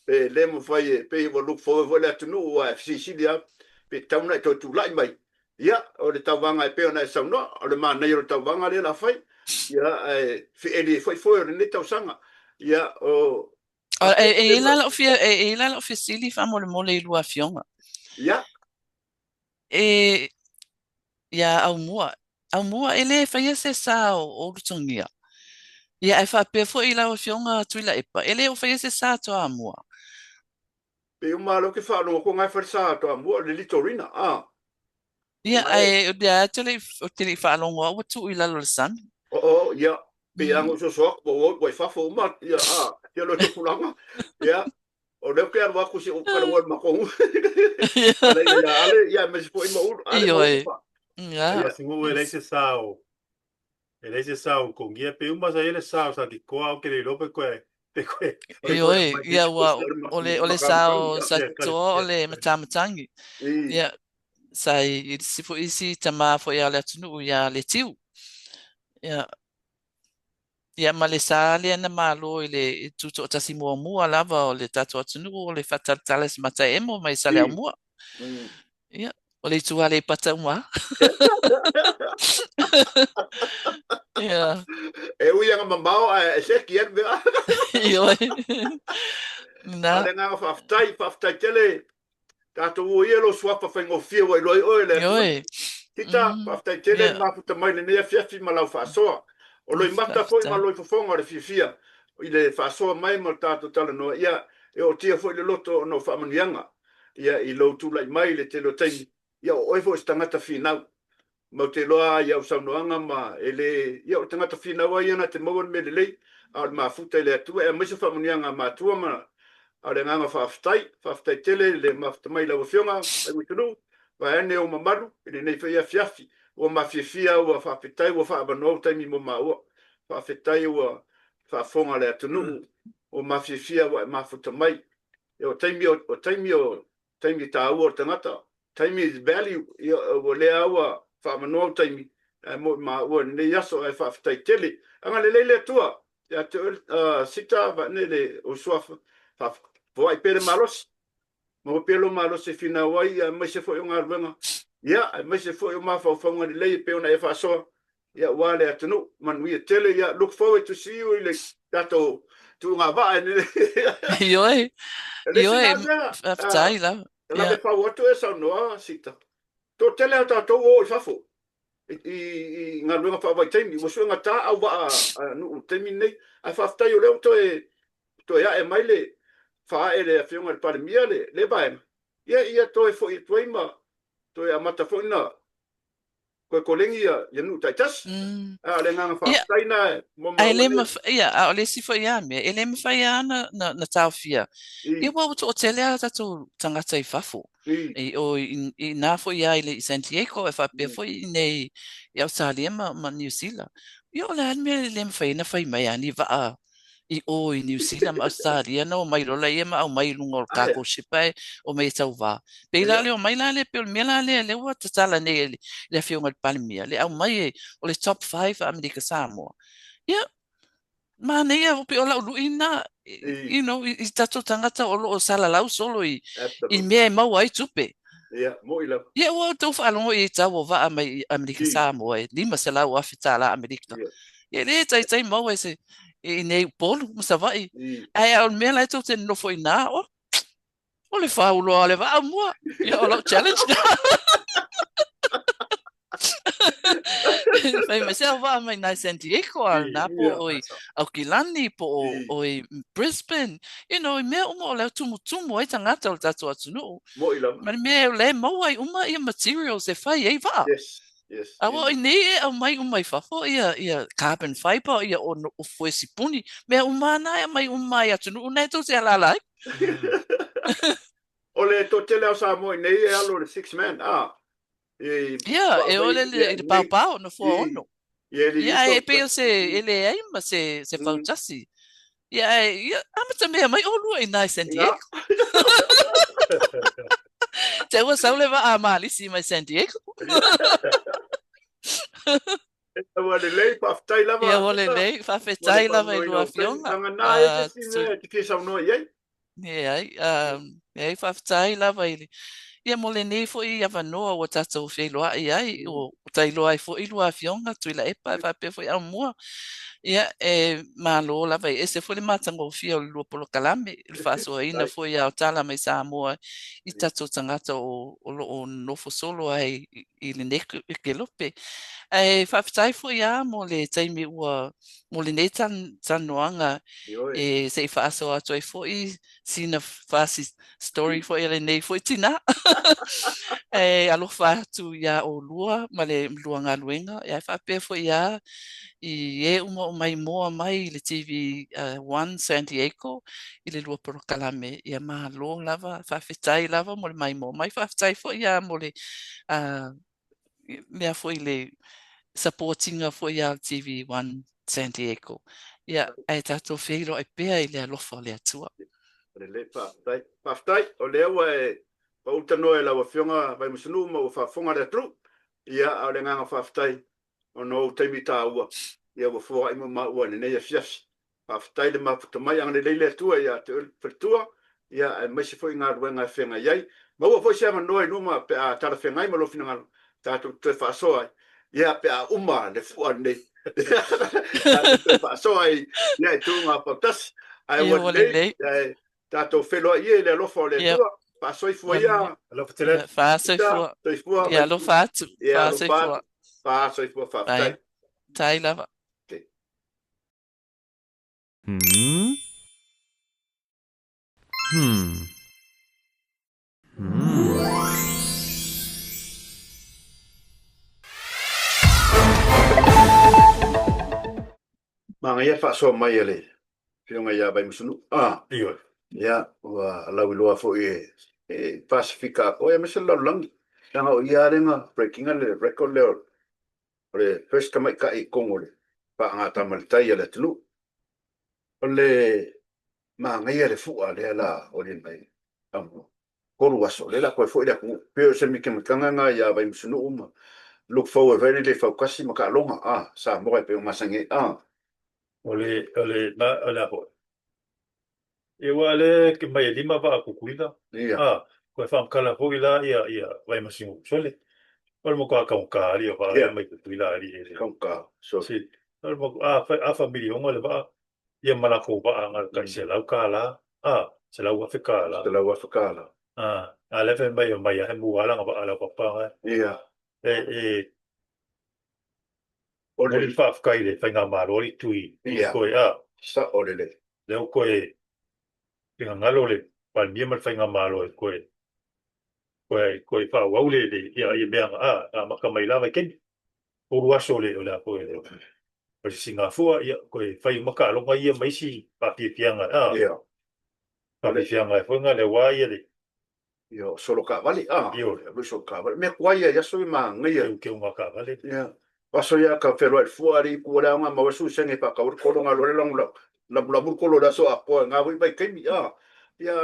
Pe le mafai e pei ua look forward foi le atunuu aua e fesilisili lava pe tatau ona e toe tulai mai. Ia, o le tauvaga e pei ona e saunoa, o le manaia o le tauvaga lea o le a fai, ia, ae feeli ai foi foe o lenei tausaga. Ia, o E i ai la lau fia, e i ai la lau fesili faamolemole i lua afioga. Ia. E, iā Aumua, Aumua e le faia se sa o Ulutogia. Ia ae faapea foi i lau Afioga Tuilaepa, e le o faia se sa Toamua. Pei uma lava lea ou te faalogo atu o na e fai le sa Toamua, o le Litorina, a. Ia, ae o lea ou te le i, ou te le i faalogo lava ua tuu i lalo o le sami. Oo, ia, pei lava ona ou soso atu, ua ua i fafo uma, ia, a, ia loa tupulaga, ia, O lea ou te alu atu se i ou talanoa i le matou nuu. Alaina ia Ale, ia aemaise foi ma Ulu, Ale ma Ulu. Ioe. Ia Siumu e leai se sa o e leai se sa o Ulutogia pe uma sa i ai le sa o Satitoa ou te le iloa pe toe pe toe Ioe, ia ua o le o le sa o Satitoa o le Matamatagi. Ia sa i isi foi isi tama foi a le atunuu ia Letiu. Ia Ia ma le sa lea na malo i le tutoatasi muamua lava o le tatou atunuu o le faatalatala i se mataemo mai Saleaaumua. Ia, o le itu Aleipata uma lava. Ia. E ui lava ina mamao ae e seki atu mea. Ioe. Na. A o le agaga faafetai, faafetai tele Tatou o ia lou suafa faigofie ua iloa ai oe le atunuu. Ioe. Tita, faafetai tele le mafuta mai lenei afiafi ma lau faasoa. O loimata foi ma loifofoga o le fiafia i le faasoa mai ma le tatou talanoa, ia, e ootia foi le loto ona o faamanuiaga, ia, i lou tulai mai i le tele o taimi, ia, o oe foi o se tagata finau. Mau te iloa lava i au saunoaga ma e le, ia o le tagata finau lava ia na te maua le mea lelei, a o le mafuta i le Atua e aumai se faamanuiaga a matua ma a o le agaga faafetai, faafetai tele le mafuta mai i lau Afioga Faigutanu'u, vaeane ou mamalu i lenei foi afiafi, ua mafiafia ua faafetai ua faaavanoa ou taimi mo maua, faafetai ua faafofoga le atunuu, ua mafiafia ua e mafuta mai, ia o taimi o taimi o taimi taua o le tagata, Taimi is value, ia ua lea ua faamanoa ou taimi ae mo i maua i lenei aso ae faafetai tele. Agalelei le Atua ia te oe Sita vaeane le ou suafa, faafouai pea le malosi, maua pea lou malosi e finau ai aemaise foi o galuega, ia aemaise foi o mafaufauga lelei e pei ona e faasoa ia aua le atunuu. Manuia tele, ia look forward to see you i le tatou tuuga vaa i le Ioe, Le isi ioe, la mea, faafetai lava. E lave fau atu e saunoa Sita. Toatele a tatou o i fafo i, i, i galuega faavaitaimi. Ua suegata au vaa a nuu i le taimi lenei. Ae faafetai o lea ua toe, toe ae mai le faaee le Afioga i le Palemia le, le vaega. Ia, ia toe foi atu ai ma toe amata foi na Toe kolegi ia, ia nuu taitasi. A o le agaga faafetai na mo Ae le mafai, ia, a o le isi foi lava mea, e le mafai lava na, na, na taofia. Ia, aua ua toatele lava tatou tagata i fafo. I o i inā foi lava i le i San Diego e faapea foi i inei i Ausetalia ma ma Niu Sila. Ia o le a le mea e le mafai ai ona fai mai lava ni vaa i o i Niu Sila ma Ausetalia ona omai loa laia ma aumai i luga o le cargo ship ae omai e tauva. Pei la o le omai la lea, pei o le mea la lea lea ua tatala nei e le Afioga i le Palemia, le aumai o le top 5 a Amerika Samoa. Ia, Manaia, pei o lau lui lena, you know, i tatou tagata o lo o salalau solo i, i mea e maua ai tupe. Ia, mo'i lava. Ia, ua outou faalogo i tau o vaa mai i Amerika Samoa e $500,000 Amerika. Ia, e le taitai maua e se, i inei i Upolu ma Savaii. Ae o le mea la e tou te nonofo i ina, oh, O le fāuloa o le vaa mua. Ia, o lau challenge lena. Fai mai se au vaa mai nai San Diego a nā po o i Aukilani, po o, o i Brisbane. You know, i mea uma o lea tumutumu ai tagata o le tatou atunuu. Mo'i lava. Ma le mea o lea e maua ai uma ia materials e fai ai vaa. Yes. Yes. Aua o i nei e aumai uma i fafo ia, ia carbon fiber, ia o, o foe sipuni. Mea uma lava na e aumai uma i atunuu na e tou te alaala ai. O le toatele o Samoa i nei e alu o le six man, a. I, Ia, e ole le, i le paopao, nofoa ono. Ia, Ia, e pei o se, e leai ma se, se fautasi. Ia, e, ia, amata mea mai ʻolua inā i San Diego. Te ua sau le vaa a Malisi mai San Diego. Ua lelei, faafetai lava. Ia, ua lelei, faafetai lava i lua afioga. Sanga nā e te si mea e te fia saunoa i ai. Leai, leai, faafetai lava i le, ia mo lenei foi avanoa ua tatou feiloai ai, ua tailoa ai foi lua afioga Tuilaepa e faapea foi Aumua. Ia, e malo lava, e ese foi le matagofie o le lua polokalame, le faasoaina foi o tala mai Samoa i tatou tagata o lo o nonofo solo ai i lenei kelope. Ae faafetai foi lava mo le taimi ua, mo lenei talanoaga e se i faasoa atu ai foi sina fasi story foi a lenei foi tinā. E alofa atu iā ʻolua ma le lua galuega, ae faapea foi lava i e uma o maimoa mai i le TV One San Diego i le lua polokalame. Ia malo lava, faafetai lava mo le maimoa mai, faafetai foi lava mo le mea foi le support ina foi a le TV One San Diego. Ia, ae tatou feiloai pea i le alofa o le Atua. Lelei, faafetai. Faafetai, o lea ua e pauta noa e lau Afioga Vaimasanuu ma ua faafofoga le atunuu. Ia, a o le agaga faafetai ona o ou taimi taua, ia ua foai ma maua i lenei afiafi. Faafetai le mafuta mai, agalelei le Atua ia te oe le faletua, ia aemaise foi galuega e feagai ai. Maua foi se avanoa i luma pe a talafeagai ma lou finagalo, tatou te toe faasoa ai, ia pe a uma le fua lenei. Tatou toe faasoa ai ia i tuuga fautasi. Ae ua lelei, ae tatou feiloai ia i le alofa o le Atua. Faasoifua ia. Alofa tele. Faasoifua. Soifua. Ia alofa atu. Ia alofa atu. Faasoifua. Faafetai. Tai lava. Okay. Hmm. Hmm. Hmm. Manaia le faasoa mai a le Afioga ia Vaimasanuu. Ah, Ioe. Ia, ua lauiloa foi e, e Pasifika atoa, aemaise le lalolagi. Leaga o ia lea na break ina le record lea o le first tamaitai i totonu o le paaga ma le tai a le atunuu. O le manaia le fua lea la o le mai aumua. Tolu aso, lea la toe foi le atunuu. Pei o se mitamitaga lena ia Vaimasanuu ma look forward foi lele i fautasi ma taaloga a Samoa e pei ona masani ai. A. O le, o le, o le a foi? Ia aua o lea e mai e lima vaa o Tutuila. Ia. A, koe faamatala foi la ia, ia Vaimasinu sole. O le matua taugata alii o vaa ia mai Tutuila alii e le. Taugata, sole. Si, o le matua, a, fai afa miliona le vaa, ia ma latou vaa na o le tai $100, a, $100,000. $100,000. A, a lea fai mai omai lava he mua lana vaa a lau papa. Ia. E, e, O le. Momoli le faafetai i le Faigamalo a le Tui Ia. Koe a. Sao lelei. Lea ua toe finagalo le Palemia ma le Faigamalo e toe toe toe faaauau le le ia ia mea a amata mai la vaitaimi. Tolu aso o le o le a toe o le sisigafua ia toe fai uma taaloga ia ma isi faafiafiaga a. Ia. Faafiafiaga foi na le aua ia le. Ia, o solo kaavale, a. Ioe. Ia, solo kaavale. Mea kuai ia i aso ia magaia. Keukeu ma kaavale. Ia. O aso ia ka feloai le fua ali ku le aoga ma wasu senge pa ka kolo ngalo le langu lamu lamu kolo le aso apoa nga voi vai kaimi a. Ia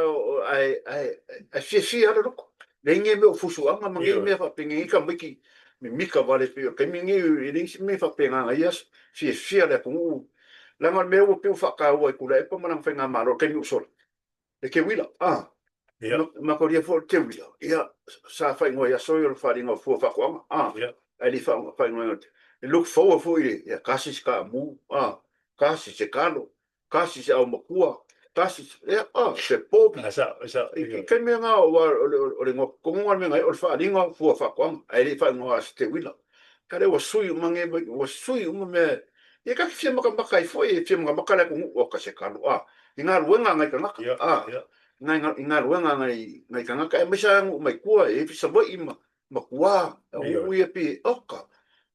ai ai ai fiafia le loko. Le nge me o fusuanga ma nge mea faapenge ka miki mimika vale pe o kaimi nge e le isi mea faapenga ia fiafia le atunuu. Leaga o le mea ua pei ua faataua i Tuilaepa ma lana faigamalo i le taimi ua sola. Le teuila, a. Ia. Makolia foi le teuila, ia, sa faaigoa i aso ia o le faaaliga o fua o faatoaga, a. Ia. Ae le i faaigoaina e look forward foi i le, ia, tasi se kaamu, a, tasi se kalo, tasi se aumatua, tasi se, ia, a, se povi. A, sao, e sao. I taimi lena, aua o le igoa tonu lava o le mea na i ai, o le faaaliga o fua o faatoaga, ae le i faaigoa se teuila. A lea ua sui uma nei, ua sui uma mea. Ia ta te fia matamata ai foi, e fia matamata le atunuu, oka se kalo, a, i galuega a nai tagata, a, i galuega a nai tagata, aemaise lava nuu mai tua, e i ai foi Savaii ma tua, o nuu ia pei, oka,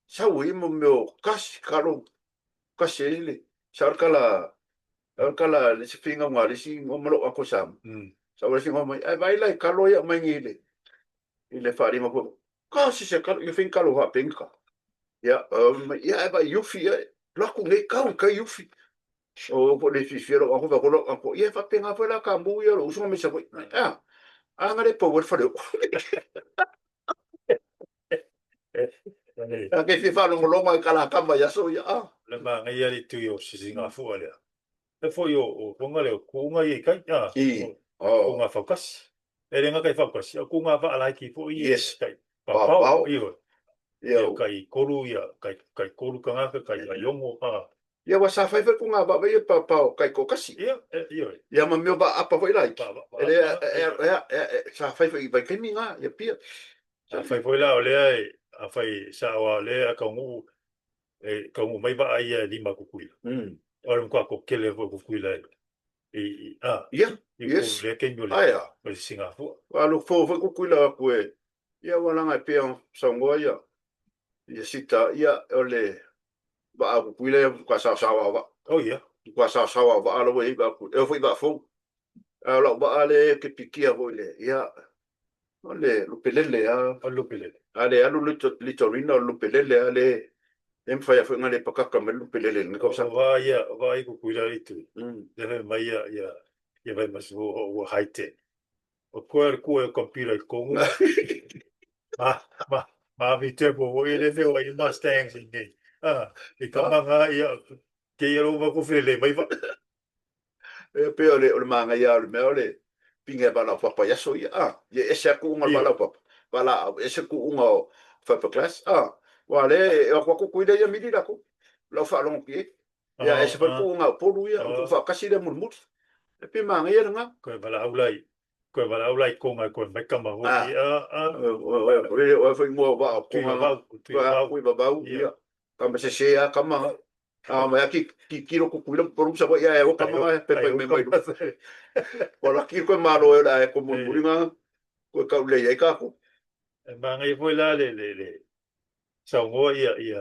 sau ai mea o kasi, kalo, kasi ai le, sao le tala, sao le tala a le isi finauga a le isi ma lou uncle Samoa, sau le isi mai, ae vaai la i kalo ia aumai nei i le, i le faaaliga foi, kasi se kalo, ia fai kalo faapenita. Ia, ia ae vaai ufi, ia, alu atu nei kau i tai ufi. O po le fiafia lou uncle, fai atu lou uncle, ia e faapena foi la kamu ia lou uso mai Savaii. A, a na le pau ai le fale o. A ke fia faalogologo ai kalakama i aso ia, a. Le manaia le tui o Sisigafua lea. E foi o Foga lea, o kuuga ia i kai, a, I, o kuuga faukasi. E le gata i faukasi, a o kuuga vaalaiki foi ia Yes. kai paopao, Paopao. ioe. Ia, Ia kai kolu ia, kai kai kolu tagata, kai kai ono, a. Ia aua sa fai foi kuga vaavai ia paopao kai toatasi. Ia, e, ioe. Ia ma mea o vaaapa foi laiti. Va, va, E le, vaapa, e, ioe. e, e, e, sa fai foi i vaitaimi na, ia pia. Afai foi la o lea e, afai sao lava o lea a taunuu e taunuu mai vaa ia e lima Tutuila. O le matua toatele foi o Tutuila i, i, a, Ia, i yes. lea taimi o le, Ae a. o le Sigafua. Ua alu fou foi Tutuila atu e, ia ua laga e pei ona saunoa ia, ia Sita, ia o le vaa o Tutuila ia matua saosaoa o vaa. Oh ia. Matua saosaoa o vaa la ua i ai vaa o Tutuila. E oo foi i vaa fou. A o lau vaa lea ou te pikia foi i le, ia, O le lupelele a. O le lupelele. A le alu litorina o le lupelele a le e mafai a foi ona le pakaka mai le lupelele i lenei tausaga. O vaa ia, o vaa ia Tutuila i tu. Lea fai mai ia ia ia vai ma ua ua high tech. O koe a le kue o computer i totonu. Ma ma ma mi te mo i le feo i Mustangs i nei. Ah, i ka manga ia ke ia lo ma ko fele mai va. E pei o le, o le manaia o le mea o le pinga e valaupapa i aso ia, a, ia ese atu uga o le valaupapa, valaau, ese kuuga o fiberglass, a, aua o lea e o atu atu Tutuila ia mili latou, lau faalogo atu i ai. Ia ese foi le kuuga a Upolu ia, ona tuufaatasi lea mulimuli. E pei e manaia lena. Koe valaau la i, koe valaau la i Koga e koe mai kama foi, a, a. O ai foi ingoa o vaa o Koga, Tuivavau, ia, kama sese lava kama. A mai a titilo Tutuila ma Upolu ma Savaii ae o kama nga pepa i mai mai luma. Ua laki koe malo e o le ae ko mulimuli nga koe kau lelei ai kakou. E manaia foi la le le le saunoa ia ia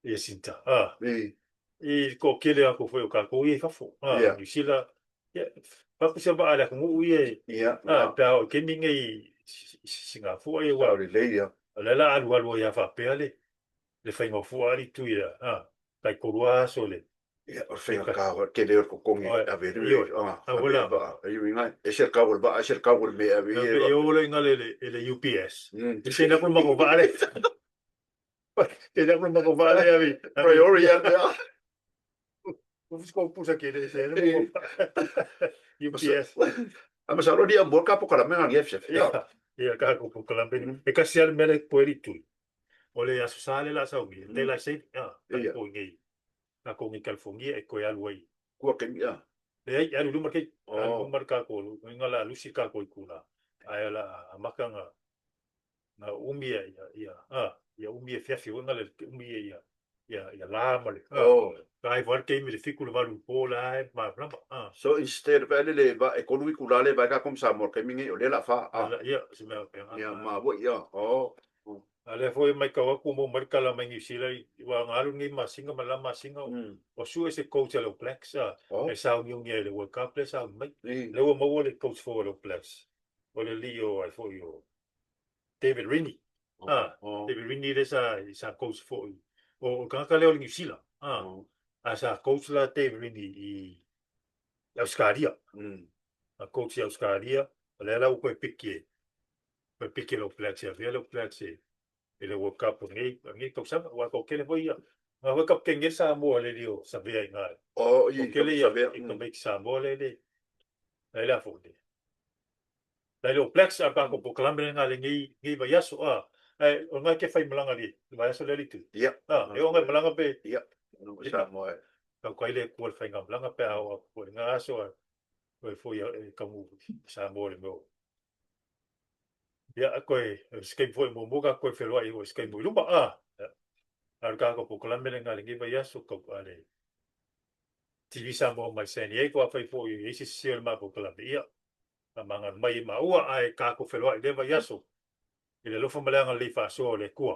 ia Sinta a I. i le toatele atu foi o tatou ia i fafo a Ia. Niu Sila ia fai se vaa a le atunuu ia e Ia. a pe a oo i taimi nei i Sigafua ia ua Sao lelei ia. o lea la alualu ai lava faapea le le faiga o fua alii tui ia, a, tai tolu lava aso le. Ia, o le faigata o le tele o le totogi e ave ai le, a, ave le vaa. E ui ngai, ese le kau o le vaa, ese le kau o le mea e ave ai. E o loa i gale i le UPS. E send aku le matou vaa lea. Send aku le matou vaa lea ave. Priority lava le mea. UPS. A masalo ni aumua ka pokalame nga ngia fiafi. Ia, ia ka ko pokalame. E kasi ale mele ko eri tui. O le aso sa le la sau ni. Te la se, ah, Ia. ko ngi. Na ko ngi California e ko alu ai. Kua ke mi a. Le ai alu luma ke alu luma ka ko nga la lusi ka ko i kuna. Ai la amaka nga nga umi ia ia ia a ia umi e fiafi foi nga le umi ia ia ia ia la ma le a Oh. ka ai foi le taimi le fiku le valu po la e malamalama a. So instead of le le va e kolu itula le vai ka kom Samoa taimi nei o lea la fa a. Ia se mea faapena. Ia ma foi ia. Oh. A lea foi e maitau atu ua maua mai le tala mai Niu Sila ua na alu lenei masina ma le la masina o sue se coach a le All Blacks a Oh. e sauniuni ai i le World Cup lea e sauni mai. I. Lea ua maua le coach fou a le All Blacks. O le alii o ai foi o David Rini. Ah, David Rini lea sa sa coach foi. O o tagata lea o le Niu Sila. Ah, a sa coach la David Rini i Ausetalia. A coach i Ausetalia, o lea la ua toe piki e toe piki e le All Blacks e avea le All Blacks e i le World Cup o lenei, o lenei tausaga, aua e toatele foi ia. Na foi kapeteni ai le Samoa le lio Savea i ina. Oh, i Toatele ia i tamaiti Samoa le le le a foi le. La le All Blacks a ka ko polokalame lena lenei nei vaiaso a. Ae o lena e te fai malaga le vaiaso lea le tu. Ia. A, e o ngai malaga pe. Ia. Samoa e. Tau kai le kua le faiga malaga pe a o ko nga aso a. Koe foi e kamu Samoa le mea. Ia, koe, se taimi foi muamua ka koe feloai o se taimi i luma, a, a o le kākou polokalame lena i lenei vaiaso, kau a le TV Samoa mai San Diego, afai foi e i ai se sese o le ma polokalame, ia, faamagalo mai e maua, ae kākou feloai i lea vaiaso, i le alofa ma le agalelei faasoa o le Atua.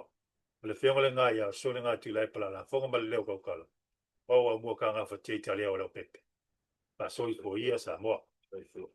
O le Afioga lena ia Sole Gā Tuilaepa Lalafoga ma le leo tautala, o au aumua ka gafatia i Italia o Leaupepe. Faasoa ifo ia Samoa. Soifua.